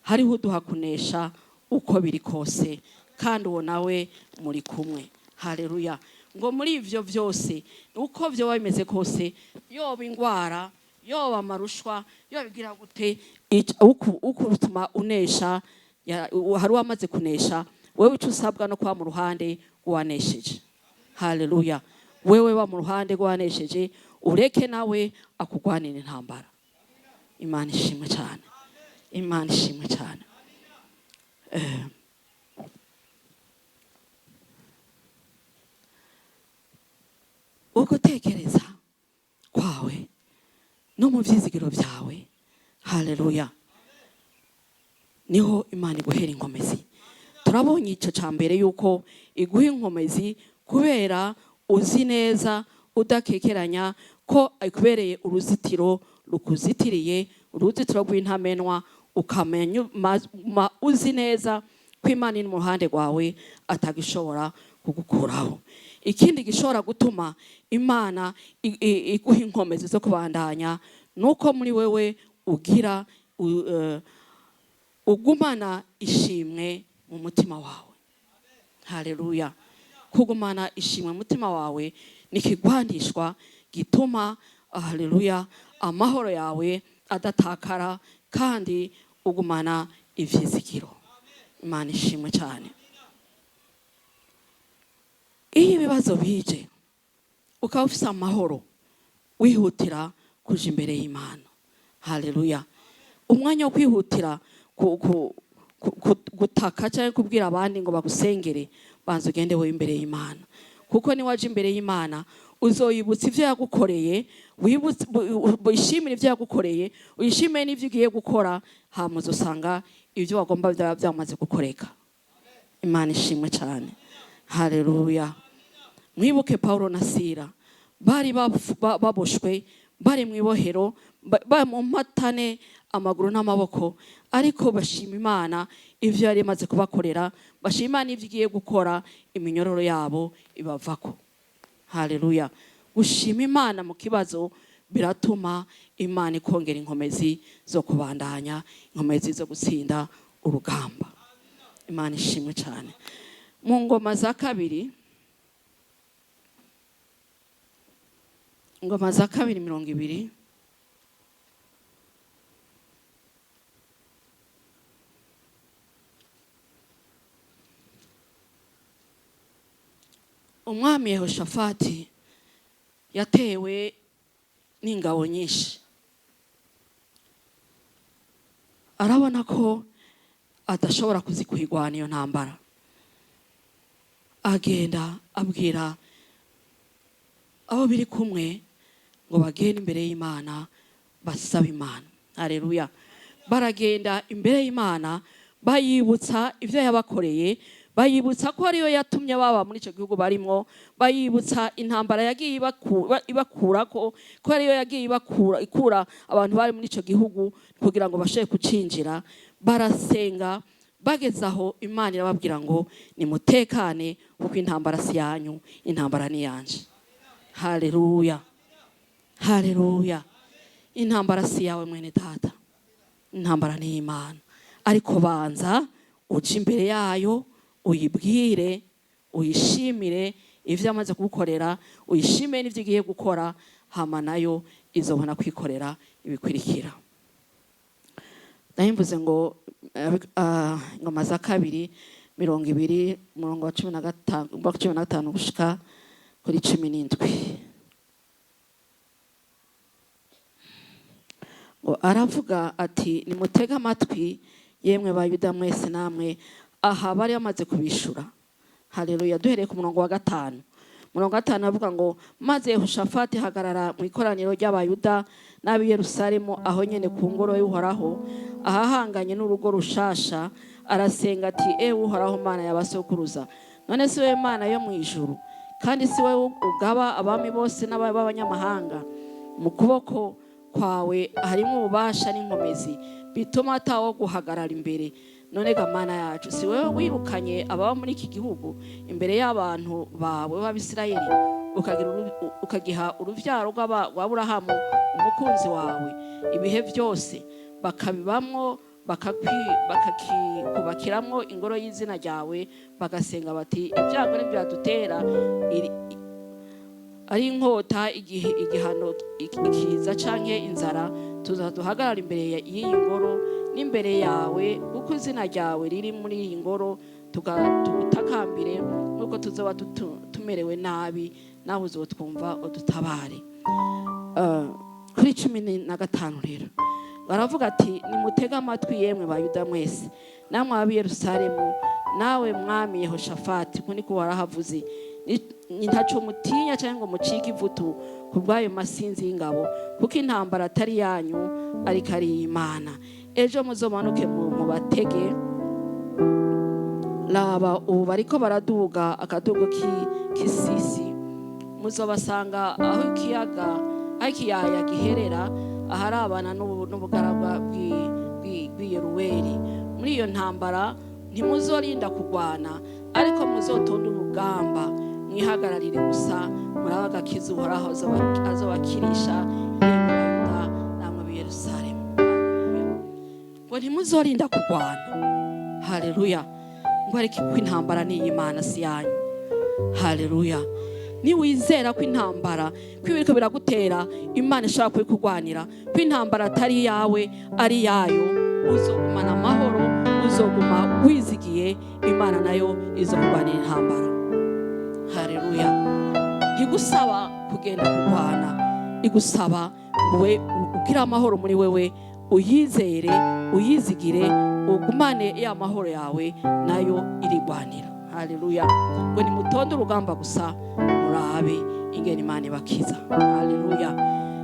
Hariho uduha kunesha uko biri kose, kandi uwo nawe muri kumwe. Haleluya. Ngo muri ivyo vyose, uko vyoba bimeze kose, yoba ingwara, yoba amarushwa, yoba bigira gute, uku bituma unesha. Hari uwamaze kunesha. Wewe ico usabwa no kuba mu ruhande rw'uwanesheje. Haleluya. Wewe ba mu ruhande rw'uwanesheje, ureke nawe akugwanira intambara. Imana ishimwe cyane. Imana ishimwe cyane. Ugutekereza kwawe no mu vyizigiro byawe, haleluya, niho Imana iguhera inkomezi. Turabonye ico ca mbere, yuko iguha inkomezi kubera uzi neza udakekeranya ko ikubereye uruzitiro rukuzitiriye, uruzitiro rw'intamenwa, ukamenya uzi neza ko Imana iri mu ruhande rwawe, atagishobora kugukuraho. Ikindi gishobora gutuma Imana iguha inkomezi zo kubandanya nuko muri wewe ugira ugumana ishimwe mu mutima wawe. Haleluya. Kugumana ishimwe mu mutima wawe ni ikigwanishwa gituma, haleluya, amahoro yawe adatakara kandi ugumana ivyizigiro. Imana ishimwe cyane. Iyo ibibazo bije ukaba ufise amahoro, wihutira kuja imbere y'Imana. Haleluya. Umwanya wo kwihutira gutaka cyangwa kubwira abandi ngo bagusengere, banza ugende wowe imbere y'Imana, kuko niwaje imbere y'Imana uzoyibutsa ivyo yagukoreye, wishimire ivyo yagukoreye, wishimire n'ivyo ugiye gukora, hama uzosanga ibyo wagomba byaba byamaze gukoreka. Imana ishimwe cyane. Haleluya. Mwibuke Paulo na Sila bari baboshwe, Bari mu ibohero, mu mpatane amaguru n'amaboko, ariko bashima Imana ivyo yari imaze kubakorera, bashima Imana ivyo igiye gukora, iminyororo yabo ibavako. Haleluya! Gushima Imana mu kibazo biratuma Imana ikongera inkomezi zo kubandanya, inkomezi zo gutsinda urugamba. Imana ishimwe cyane. Mu Ngoma za Kabiri, Ingoma za Kabiri 20. Umwami Yehoshafati yatewe n'ingabo nyinshi, arabona ko adashobora kuzikwigwana iyo ntambara. Agenda abwira abo biri kumwe ngo bagende imbere y'Imana basaba Imana. Haleluya! Baragenda imbere y'Imana, bayibutsa ibyo yabakoreye, bayibutsa ko ariyo yatumye baba muri icyo gihugu barimo, bayibutsa intambara yagiye ibakurako, ko ariyo yagiye ibakura, ikura abantu bari muri icyo gihugu kugira ngo bashobore kucinjira. Barasenga, bageze aho Imana irababwira ngo nimutekane, kuko intambara si yanyu, intambara ni yanje. Haleluya, haleluya! Intambara si yawe, mwene data, intambara ni Imana. Ariko banza uje imbere yayo, uyibwire, uyishimire ivyo amaze kugukorera, uyishimire n'ivyo igiye gukora, hama nayo izobona kwikorera ibikurikira. Nari ngo Ingoma za Kabiri 20, umurongo wa 15, wa 15 gushika kuri 17. Ngo aravuga ati: "Nimutege amatwi, yemwe Bayuda mwese namwe." Aha bari bamaze kubishura. Haleluya! Duhereye ku murongo wa 5, umurongo wa 5 avuga ngo: "Maze Yehoshafati hagarara mu ikoraniro ry'Abayuda n'ab'i Yerusalemu, aho nyene ku ngoro y'Uhoraho, ahahanganye n'urugo rushasha, arasenga ati: 'Ewe Uhoraho, Mana y'abasokuruza, none si wowe Mana yo mu ijuru, kandi si wowe ugaba abami bose n'ab'abanyamahanga? Mu kuboko kwawe harimo ububasha n'inkomezi bituma atawo guhagarara imbere. None ga Mana yacu, si wowe wirukanye ababa muri iki gihugu imbere y'abantu bawe b'Abisirayeli, ukagiha uruvyaro rwa Aburahamu umukunzi wawe ibihe byose, bakabibamwo, bakakikubakiramwo ingoro y'izina ryawe, bagasenga bati: Ibyago ntibyadutera ari inkota, igihe igihano, ikiza canke inzara, tuza duhagarara imbere y'iyi ngoro n'imbere yawe, kuko izina ryawe riri muri iyi ngoro, tugutakambire nk'uko tuzoba tumerewe nabi, nawe uzotwumva udutabare.'" Kuri 15 rero baravuga ati: "Nimutege amatwi, yemwe Bayuda mwese namwe ab'i Yerusalemu, nawe mwami Yehoshafati, kuko niko warahavuze. Ntaco mutinya cyangwa ngo mucike ivutu ku bw'ayo masinzi y'ingabo, kuko intambara atari yanyu, ariko ari iy'Imana. Ejo muzomanuke mubatege. Raba, ubu bariko baraduga akadugo k'isisi. Muzobasanga aho ikiyaga, aho ikiyaya giherera, aharabana n'ubugaragwa bw'i Yeruweli. Muri iyo ntambara ntimuzorinda kurwana, ariko muzotonde urugamba, mwihagararire gusa, murabe agakiza Uhoraho azobakirisha, yemwe Bayuda namwe b'i Yerusalemu." Ngo ntimuzorinda kurwana. Haleluya! Ngo ariko ko intambara ni iy'Imana, si yanyu. Haleluya! Niwizera ko intambara, ko ibiriko biragutera Imana ishobora kubikurwanira, ko intambara atari iyawe, ari iyayo, uzogumana amahoro, uzoguma wizigiye Imana, nayo izokurwanira intambara. Haleluya! Ntigusaba kugenda kurwana, igusaba ngo we ugire amahoro muri wewe, uyizere, uyizigire, ugumane ya mahoro yawe, nayo irigwanira. Haleluya! Ngo nimutonde urugamba gusa, murabe ingene Imana ibakiza. Haleluya!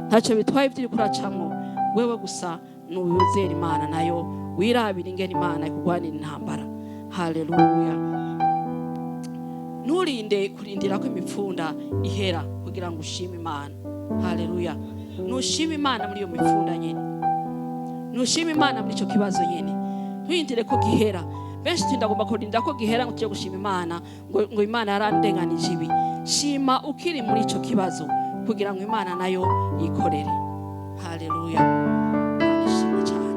Ntacyo bitwaye ibyo uriko uracamwo wewe, gusa nuwizera Imana, nayo wirabira ingene Imana ikugwanira intambara. Haleluya! Nturinde kurindira ko imipfunda ihera kugira ngo ushime Imana. Haleluya! Nushima Imana muri iyo mipfunda nyene, nushima Imana muri icyo kibazo nyene, nturindire ko gihera. Benshi tindagomba kurinda ko gihera ngo tujye gushima Imana, ngo Imana yarandenganije ibi. Shima ukiri muri icyo kibazo kugira ngo Imana nayo yikorere. Haleluya, Imana ishimwe cyane.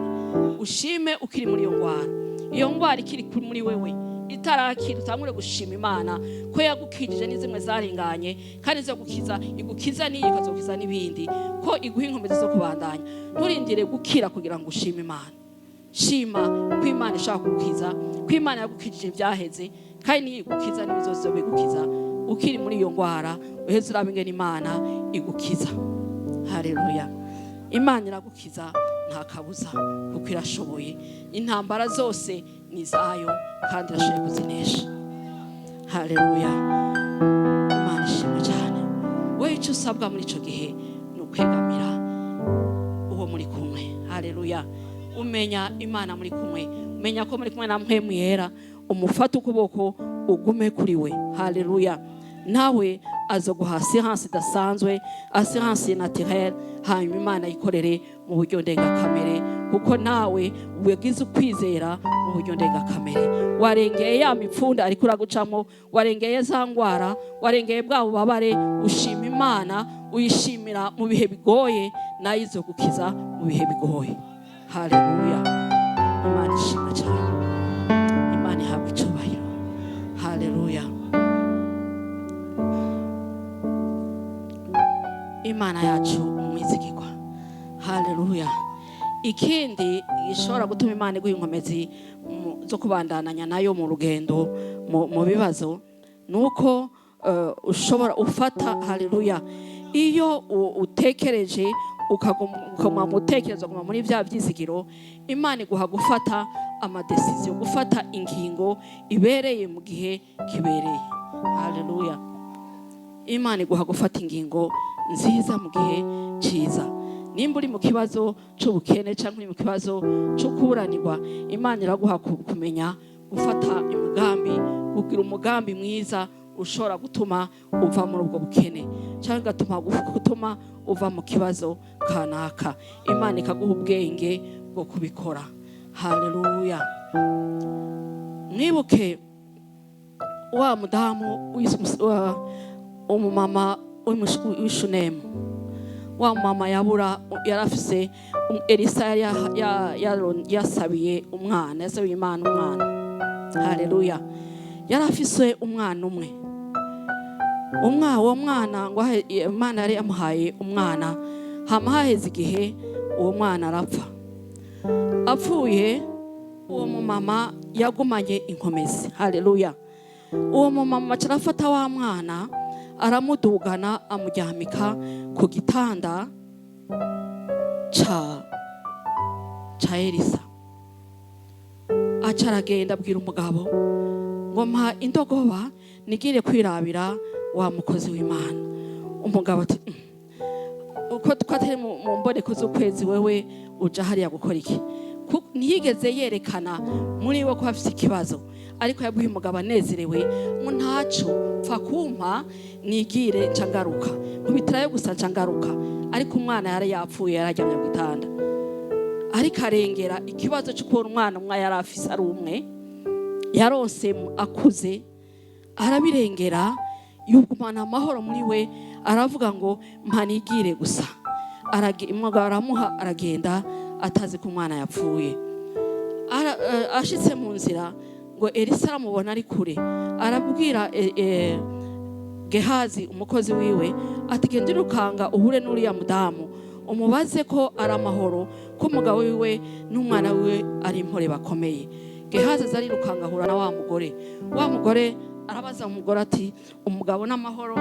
Ushime ukiri muri iyo ndwara, iyo ndwara ikiri muri wewe itarakira, utangure gushima Imana ko yagukijije n'izimwe zarenganye, kandi izo gukiza igukiza n'iyi ikazokiza n'ibindi, ko iguha inkomezi zo kubandanya. Nturindire gukira kugira ngo ushime Imana. Shima ko Imana ishaka kugukiza, ko Imana yagukijije ibyaheze, kandi niyo igukiza n'ibizozo bigukiza. Ukiri muri iyo ndwara, uheze urabe ingene Imana igukiza. Haleluya, Imana iragukiza nta kabuza, kuko irashoboye. Intambara zose ni izayo kandi irashoboye kuzinesha. Haleluya, Imana ishimwe cyane. Wowe icyo usabwa muri icyo gihe ni ukwegamira uwo muri kumwe. Haleluya, umenya Imana muri kumwe, umenya ko muri kumwe na Mpwemu Yera, umufate ukuboko, ugume kuri we. Haleluya, nawe azoguha assurance idasanzwe, assurance naturelle, hanyuma Imana yikorere mu buryo ndengakamere, kuko nawe wagize ukwizera mu buryo ndengakamere. Warengeye ya mipfunda ariko uragucamo, warengeye za ngwara, warengeye bwa bubabare. Ushima Imana, uyishimira mu bihe bigoye, nayo izogukiza mu bihe bigoye. Haleluya, Imana ishimwe cyane, Imana ihabwa icyubahiro. Haleluya, Imana yacu umwizigirwa. Haleluya. Ikindi gishobora gutuma Imana iguha inkomezi zo kubandananya nayo mu rugendo mu bibazo ni uko ushobora ufata, haleluya, iyo utekereje ukaguma mu gutekereza, ukaguma muri bya byizigiro, Imana iguha gufata ama décisions, gufata ingingo ibereye mu gihe kibereye. Haleluya, Imana iguha gufata ingingo nziza mu gihe cyiza. Nimba uri mu kibazo cy'ubukene cyangwa uri mu kibazo cyo kuburanirwa, Imana iraguha kumenya gufata imigambi, kugira umugambi mwiza ushobora gutuma uva muri ubwo bukene cyangwa ugatuma gutuma uva mu kibazo kanaka. Imana ikaguha ubwenge bwo kubikora. Haleluya. Mwibuke wa mudamu umumama w'Ishunemu, wa mama yabura yarafise Elisa yari yasabiye umwana, yasabiye Imana umwana. Haleluya, yari afise umwana umwe. Uwo mwana ngo Imana yari yamuhaye umwana, hama haheze igihe uwo mwana arapfa. Apfuye, uwo mumama yagumanye inkomezi. Haleluya, uwo mumama aca arafata wa mwana, aramudugana, amuryamika ku gitanda ca Elisa. Aca aragenda abwira umugabo ngo: "Mpa indogoba nigire kwirabira wa mukozi w'Imana." Umugabo ati: Uko twatari mu mboneko z'ukwezi, wewe uja hariya gukora iki?" Ntiyigeze yerekana muri we ko afite ikibazo, ariko yabwiye umugabo anezerewe ngo: "Ntaco, pfa kumpa nigire, nca ngaruka, nkubitirayo gusa nca ngaruka." Ariko umwana yari yapfuye, yararyamye ku gitanda. Ariko arengera ikibazo cyo kubona umwana umwe yari afise ari umwe yaronse akuze, arabirengera, yugumana amahoro muri we. Aravuga ngo: "Mpanigire gusa." Umugabo aramuha, aragenda atazi ko umwana yapfuye. Ashitse mu nzira, ngo Elisa aramubona ari kure, arabwira Gehazi umukozi wiwe ati: "Genda urukanga uhure n'uriya mudamu, umubaze ko ari amahoro, ko umugabo wiwe n'umwana wiwe ari impore bakomeye." Gehazi aza arirukanga, ahura na wa mugore. Wa mugore arabaza umugore ati: "Umugabo n'amahoro,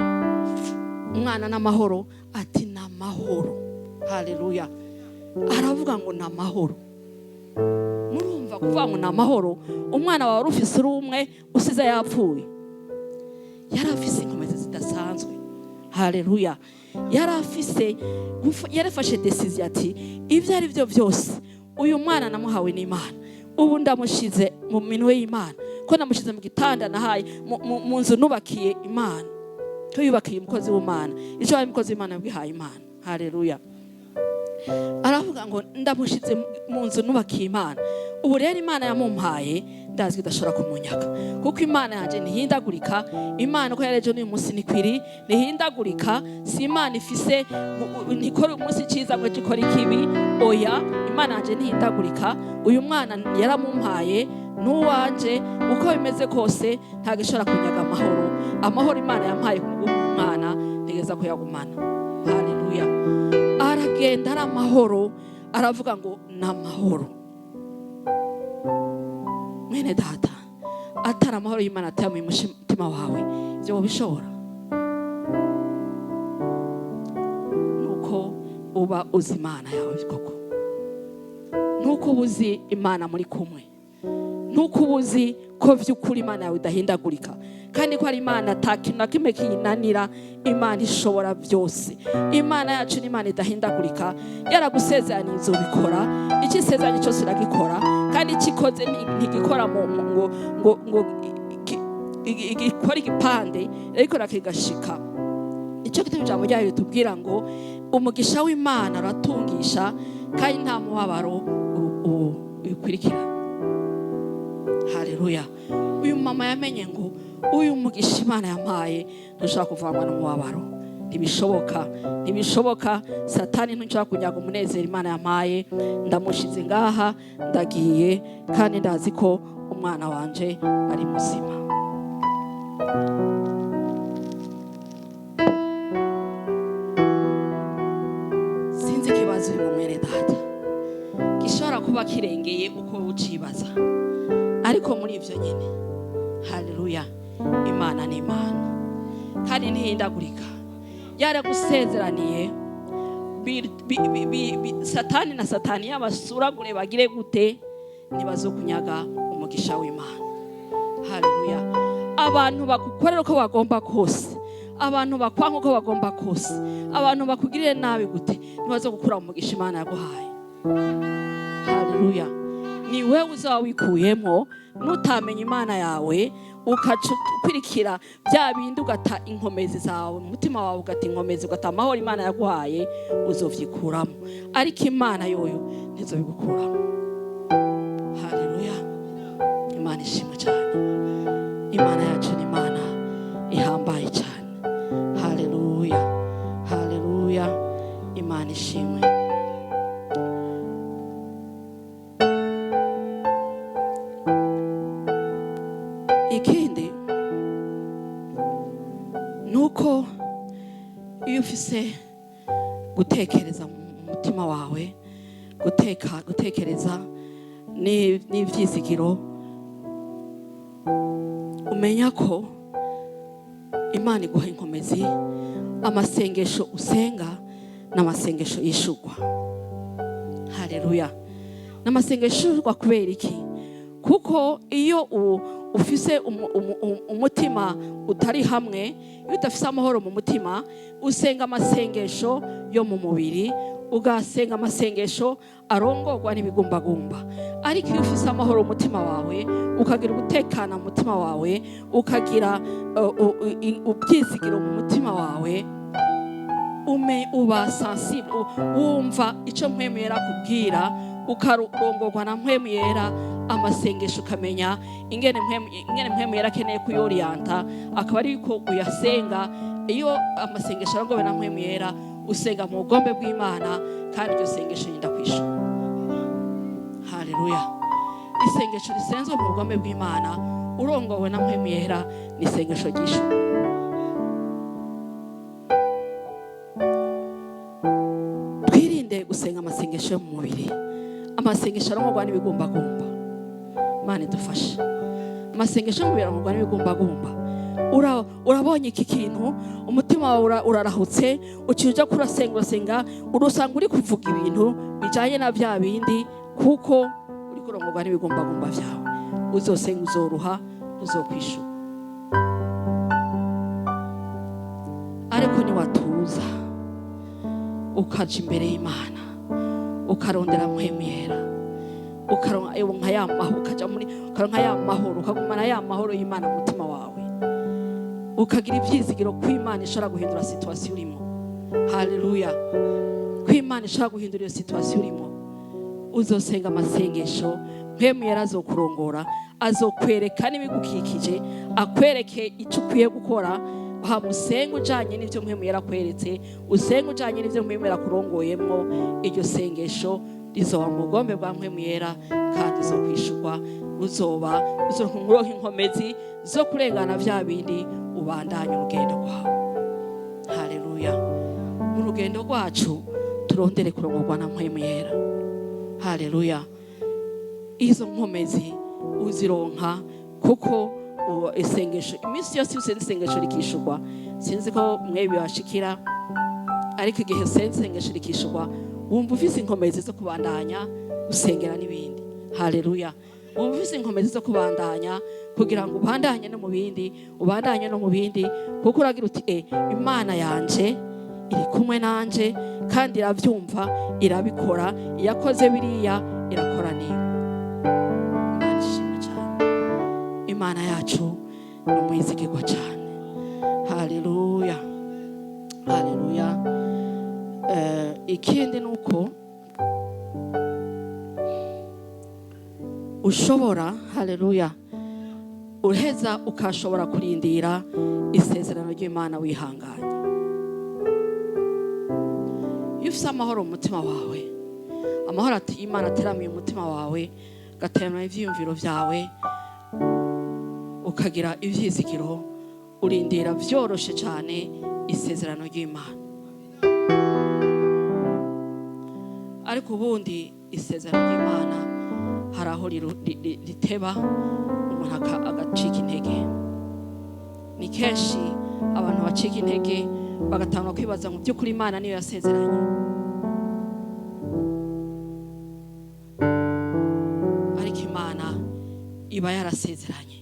umwana n'amahoro?" Ati: "Ni amahoro." Haleluya, aravuga ngo ni amahoro. Murumva kuvuga ngo ni amahoro, umwana wawe wari ufise uri umwe usize yapfuye. Yari afise inkomezi zidasanzwe. Haleluya, yari afise yarafashe décision ati: "Ibyo ari byo byose, uyu mwana namuhawe n'Imana, ubu ndamushize mu minwe y'Imana, ko namushize mu gitanda nahaye mu nzu nubakiye Imana." Ko yubakiye umukozi w'Imana, icyo wahaye umukozi w'Imana wihaye Imana. Haleluya. Aravuga ngo ndamushize mu nzu nubakiye Imana. Ubu rero Imana yamumpaye, ndazi ko idashobora kumunyaga, kuko Imana yanjye ntihindagurika. Imana uko yarejo n'uyu munsi nikwiri, ntihindagurika. Si Imana ifise ntikora umunsi cyiza ngo ejo ikore ikibi. Oya, Imana yanjye ntihindagurika. Uyu mwana yaramumpaye, n'uwanje. Uko bimeze kose ntabwo ishobora kunyaga amahoro. Amahoro Imana yampaye ku mwana ntegeza kuyagumana. Haleluya. Aragenda ari amahoro, aravuga ngo ni amahoro. Mwene data, atari amahoro y'Imana atamuye umutima wawe, ibyo wabishobora nuko uba uzi Imana yawe koko, nuko uba uzi Imana muri kumwe, nuko uba uzi ko by'ukuri Imana yawe idahindagurika, kandi ko ari Imana ata kintu na kimwe kiyinanira. Imana ishobora byose. Imana yacu ni Imana idahindagurika. Yaragusezeraniye, izobikora. Icyo isezeranye cyose iragikora, kandi icyo ikoze ntigikora ngo igikora igipande, iragikora kigashika. Icyo gituma ijambo ryayo ritubwira ngo umugisha w'Imana uratungisha, kandi nta mubabaro ukurikira. Haleluya. Uyu mama yamenye ngo uyu mugisha Imana yampaye ntushobora kuvanwa n'umubabaro. Ntibishoboka, ntibishoboka. Satani, ntushobora kunyaga umunezero Imana yampaye. Ndamushize ngaha, ndagiye, kandi ndazi ko umwana wanje ari muzima. Sinzi ikibazo uri mu, mwene data, gishobora kuba kirengeye uko ucibaza, ariko muri ibyo nyine, haleluya, Imana ni Imana kandi ntihindagurika. Yaragusezeraniye. Satani na Satani yabasuragure bagire gute, ntibazokunyaga umugisha w'Imana. Haleluya. Abantu bagukorera uko bagomba kose, abantu bakwanga uko bagomba kose, abantu bakugirire nabi gute, ntibazogukura umugisha Imana yaguhaye. Haleluya. Ni wewe uzaba wikuyemo nutamenya Imana yawe, ukaca ukwirikira bya bindi, ugata inkomezi zawe mu mutima wawe, ugata inkomezi, ugata amahoro Imana yaguhaye, uzovyikuramo. Ariko Imana yoyo ntizobigukuramo. Haleluya. Imana ishimwe cyane. Imana yacu ni Imana ihambaye cyane. Haleluya, haleluya. Imana ishimwe. Ikindi nuko iyo ufise gutekereza mu mutima wawe, gutekereza n'ivyizigiro, umenya ko Imana iguha inkomezi. Amasengesho usenga n'amasengesho yishurwa. Haleluya. N'amasengesho yishurwa. Kubera iki? Kuko iyo ufise umutima utari hamwe, iyo udafise amahoro mu mutima, usenga amasengesho yo mu mubiri, ugasenga amasengesho arongorwa n'ibigumbagumba. Ariko iyo ufise amahoro mu mutima wawe, ukagira ugutekana mu mutima wawe, ukagira ubyizigiro mu mutima wawe, uba sensible, wumva icyo Mpwemu Yera akubwira, ukarongorwa na Mpwemu Yera. Amasengesho ukamenya ingene Mpwemu Yera akeneye kuyoriyanta, akaba ariko uyasenga. Iyo amasengesho arongowe na Mpwemu Yera, usenga mu bugombe bw'Imana, kandi iryo sengesho yenda kwishura. Haleluya. Isengesho risenzwe mu bugombe bw'Imana, urongowe na Mpwemu Yera, ni isengesho ryishura. Twirinde gusenga amasengesho yo mu mubiri, amasengesho arongorwa n'ibigumbagumba. Imana idufashe. Amasengesho yo mu mubiri arongorwa n'ibigumbagumba. Urabonye iki kintu, umutima wawe urarahutse, uciye uja kurasenga, urasenga, urusanga uri kuvuga ibintu bijanye na bya bindi, kuko uri kurongorwa n'ibigumbagumba vyawe. Uzosenga uzoruha, uzokwishura. Ariko niwatuza, ukaja imbere y'Imana, ukarondera Mpwemu Yera, ukaronka ewe nka ya mahoro, ukaja muri, ukaronka ya mahoro, ukagumana ya mahoro y'Imana mu mutima wawe, ukagira ibyizigiro ko Imana ishobora guhindura situation urimo. Haleluya. Ko Imana ishobora guhindura iyo situation urimo. Uzosenga amasengesho, Mpwemu Yera azokurongora, azokwereka n'ibigukikije, akwereke icyo ukwiye gukora. Hama usenge ujanye n'ivyo Mpwemu Yera akweretse, usenge ujanye n'ivyo Mpwemu Yera akurongoyemwo. Iryo sengesho rizoba mu bugombe bwa Mpwemu Yera kandi uzokwishurwa, uzoba uzoronka inkomezi zo kurengana vya bindi, ubandanye urugendo rwawe. Haleluya! Mu rugendo rwacu turondere kurongorwa na Mpwemu Yera. Haleluya! Izo nkomezi uzironka kuko uwo isengesho, iminsi yose usenze isengesho rikishurwa. Sinzi ko mwe bibashikira, ariko igihe usenze isengesho rikishurwa, wumva ufise inkomezi zo kubandanya usengera n'ibindi. Haleluya! Wumva ufise inkomezi zo kubandanya kugira ngo ubandanye no mu bindi, ubandanye no mu bindi, kuko uragira uti: "E, Imana yanje iri kumwe nanje kandi irabyumva, irabikora. Iyakoze biriya irakora niyo." Imana ishimwe cyane. Imana yacu ni umwizigirwa cyane. Haleluya, haleluya! Ikindi ni uko ushobora, haleluya, uheza ukashobora kurindira isezerano ry'Imana wihanganye. Iyo ufite amahoro mu mutima wawe, amahoro ati Imana ateramiye umutima wawe, agateramira ibyiyumviro byawe, ukagira ibyizigiro, urindira byoroshe cyane isezerano ry'Imana. Ariko ubundi isezerano ry'Imana hari aho riteba, umuntu agacika intege. Ni kenshi abantu bacika intege, bagatangura kwibaza ngo by'ukuri Imana niyo yasezeranye? Ariko Imana iba yarasezeranye,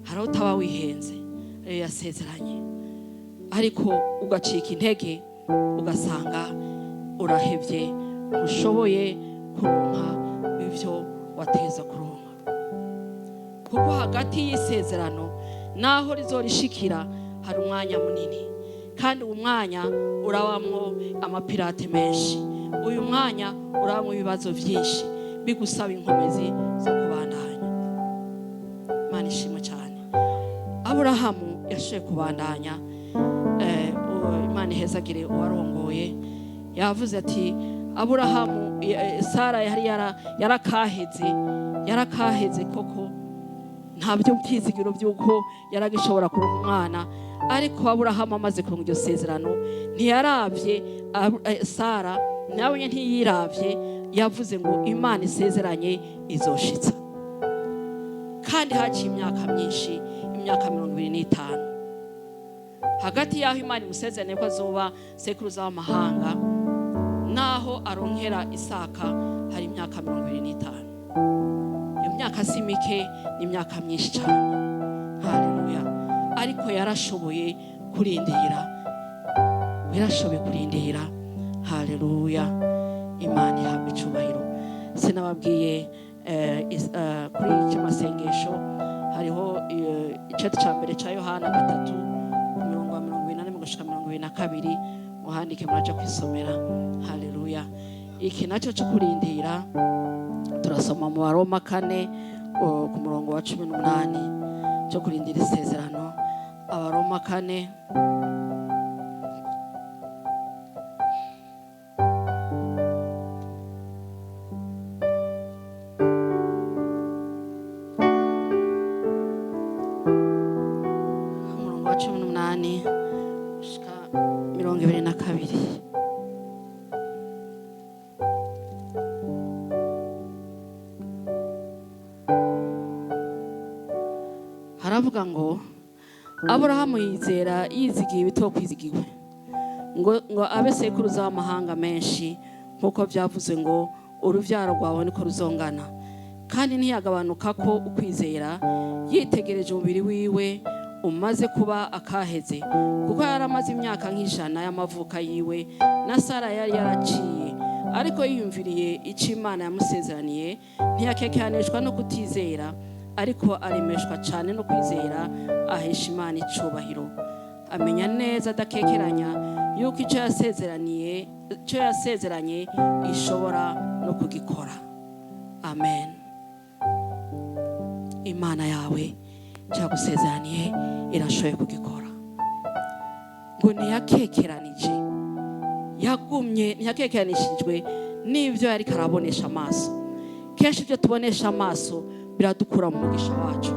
hari aho utaba wihenze, ariyo yasezeranye, ariko ugacika intege, ugasanga urahebye, ntushoboye kuronka ibyo wateza kuronka, kuko hagati y'isezerano n'aho rizorishikira hari umwanya munini, kandi uwo mwanya urabamwo amapirate menshi, uyu mwanya urabamwo ibibazo byinshi bigusaba inkomezi zo kubandanya. Imana ishimwe cyane. Aburahamu yashoboye kubandanya. Imana ihezagire uwarongoye, yavuze ati Aburahamu, Sara yari yarakaheze, yarakaheze koko, nta byo byizigiro by'uko yaragishobora kuronka umwana. Ariko Aburahamu amaze kuronka iryo sezerano, ntiyaravye Sara nawe ntiyiravye, yavuze ngo Imana isezeranye izoshitsa. Kandi haciye imyaka myinshi, imyaka 25, hagati y'aho Imana imusezeranye ko azoba sekuruza w'amahanga naho aronkera Isaka, hari imyaka 25. Iyo myaka si mike, ni imyaka myinshi cyane. Haleluya! Ariko yarashoboye kurindira, yarashoboye kurindira. Haleluya! Imana ihabwa icubahiro. Sinababwiye kuri icyo masengesho hariho icete cya mbere cya Yohana 3, ku murongo wa 44 gushika 22. Muhandike, muraja kwisomera. Haleluya! Iki nacyo cyo kurindira, turasoma mu Baroma 4, ku murongo wa 18, cyo kurindira isezerano. Abaroma 4, umurongo wa 18 gushika 22. Haravuga ngo: "Aburahamu yizera yizigiye ibitokwizigiwe, ngo abe sekuruza w'amahanga menshi, nk'uko byavuze ngo: 'Urubyaro rwawe niko ruzongana.' Kandi ntiyagabanuka ko ukwizera yitegereje umubiri wiwe umaze kuba akaheze, kuko yari amaze imyaka nk'100 y'amavuka yiwe, na Sara yari yaraciye. Ariko yiyumviriye icyo Imana yamusezeraniye, ntiyakekeranishwa no kutizera, ariko aremeshwa cyane no kwizera, ahesha Imana icubahiro, amenya neza adakekeranya Yuko icyo yasezeraniye, icyo yasezeranye, ishobora no kugikora. Amen. Imana yawe icyo yagusezeraniye irashoboye kugikora. Ngo ntiyakekeranije, yagumye, ntiyakekeranishijwe n'ibyo yari karabonesha amaso. Kenshi ibyo tubonesha amaso biradukura mu mugisha wacu.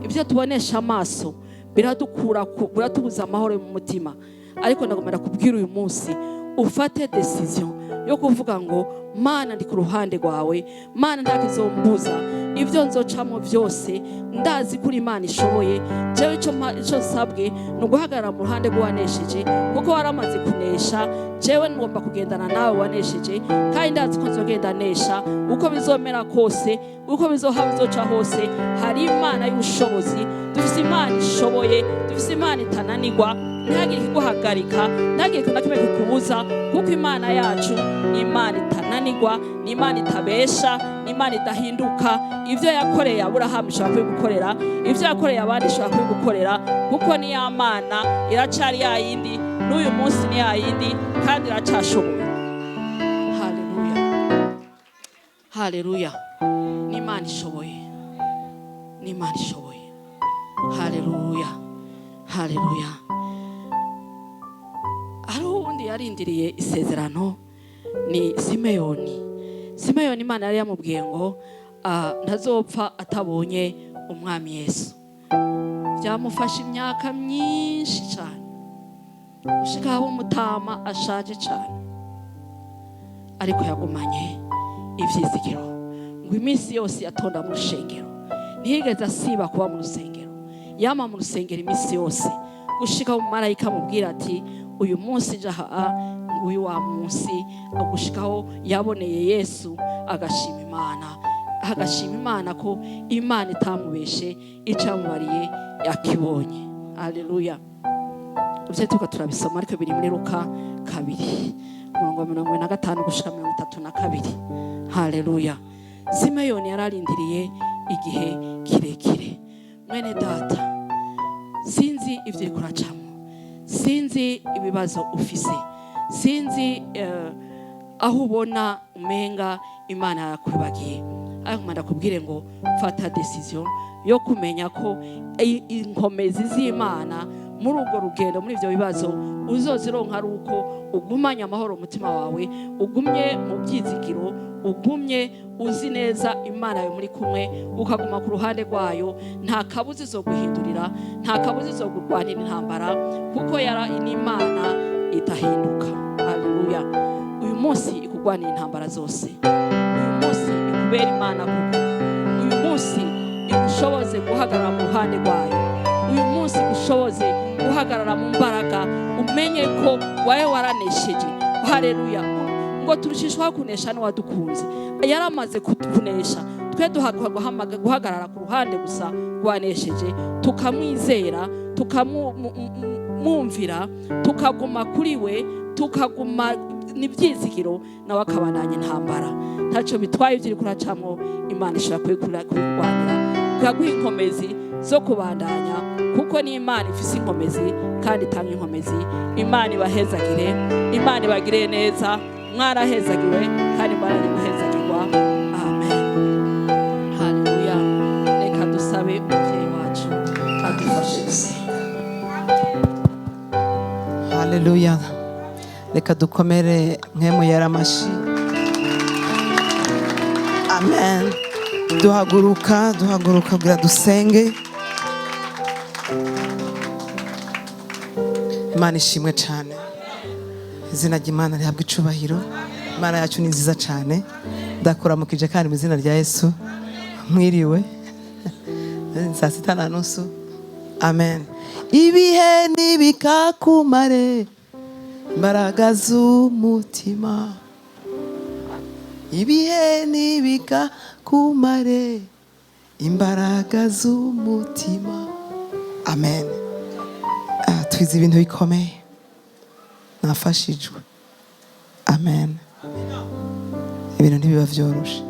Ibyo tubonesha amaso biradukura biratubuza amahoro mu mutima. Ariko ndagomba kubwira uyu munsi, ufate decision yo kuvuga ngo: "Mana, ndi ku ruhande rwawe. Mana, nta kizombuza. Ibyo nzocamo byose, ndazi kuri Imana ishoboye. Jewe icyo nsabwe ni uguhagarara mu ruhande rw'uwanesheje, kuko waramaze kunesha. Jewe ngomba kugendana nawe wanesheje, kandi ndazi ko nzogenda nesha uko bizomera kose, uko bizoha bizoca hose. Hari Imana y'ubushobozi. Dufise Imana ishoboye, dufise Imana itananirwa. Ntihagire ikiguhagarika, ntihagire ikintu na kimwe kikubuza, kuko Imana yacu ni Imana itananirwa, ni Imana itabesha, ni Imana idahinduka. Ibyo yakoreye Aburahamu ishobora kubigukorera, ibyo yakoreye abandi ishobora kubigukorera, kuko ni ya Mana, iracari ya yindi, n'uyu munsi ni ya yindi, kandi iracashoboye. Haleluya, haleluya! Ni Imana ishoboye, ni Imana ishoboye. Haleluya, haleluya! Hari uwundi yarindiriye isezerano, ni Simeyoni. Simeyoni, Imana yari yamubwiye ngo ntazopfa atabonye Umwami Yesu. Byamufashe imyaka myinshi cyane, gushika aho umutama ashaje cyane, ariko yagumanye ibyizigiro. Ngo iminsi yose yatonda mu rusengero, ntiyigeze asiba kuba mu rusengero, yama mu rusengero iminsi yose, gushika mu marayika amubwira ati: "Uyu munsi njaha, nguyu wa munsi." Gushikaho yaboneye Yesu, agashima Imana, agashima Imana ko Imana itamubeshe, icyo yamubariye yakibonye. Haleluya! Ibyo tuka turabisoma, ariko biri muri Luka 2, umurongo wa 45 gushika 32. Haleluya! Simeyoni yararindiriye igihe kirekire. Mwene data, sinzi ibyo uriko uracamo, sinzi ibibazo ufise, sinzi aho ubona umenga Imana yakwibagiye, ariko ndakubwire ngo fata decision yo kumenya ko inkomezi z'Imana muri urwo rugendo, muri ibyo bibazo, uzozironka ari uko ugumanye amahoro umutima wawe, ugumye mu byizigiro, ugumye uzi neza Imana yawe muri kumwe, ukaguma ku ruhande rwayo. Nta kabuza izo guhindurira, nta kabuza izo kurwanira intambara, kuko yara ni Imana idahinduka. Haleluya! Uyu munsi ikugwanira intambara zose, uyu munsi ikubera Imana kuko uyu munsi igushoboze guhagarara mu ruhande rwayo, uyu munsi igushoboze guhagarara mu mbaraga, umenye ko wawe waranesheje. Haleluya! Ngo turushishwaho kunesha n'uwadukunze. Yaramaze kunesha, twe guhagarara ku ruhande gusa rwanesheje, tukamwizera, tukamwumvira, tukaguma kuri we, tukaguma n'ibyizigiro, nawe akabandanya intambara. Ntacyo bitwaye ibyo uri kuracamo, Imana ishobora kubirwanira, ikaguha inkomezi zo kubandanya, kuko ni Imana ifise inkomezi kandi itanga inkomezi. Imana ibahezagire, Imana ibagire neza. Mwarahezagiwe kandi mbaranye guhezagirwa. Amen. Haleluya! Reka dusabe umubyeyi wacu adufashe gusenga. Haleluya! Reka dukomere mwe muyera amashi. Amen. Duhaguruka, duhaguruka kugira dusenge. Imana ishimwe cyane, izina ry'Imana rihabwa icubahiro. Imana yacu ni nziza cyane. Ndakuramukije kandi mu izina rya Yesu. Mwiriwe, saa sita na nusu. Amen. Ibihe ntibikakumare imbaraga z'umutima, ibihe ntibikakumare imbaraga z'umutima. Amen. Twize ibintu bikomeye, nafashijwe. Amen. Ibintu ntibiba byoroshe.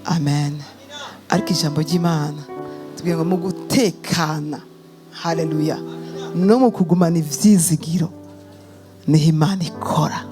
Amen. Ariko ijambo ry'Imana tubwira ngo mu gutekana, haleluya, no mu kugumana ivyizigiro. Niho Imana ikora.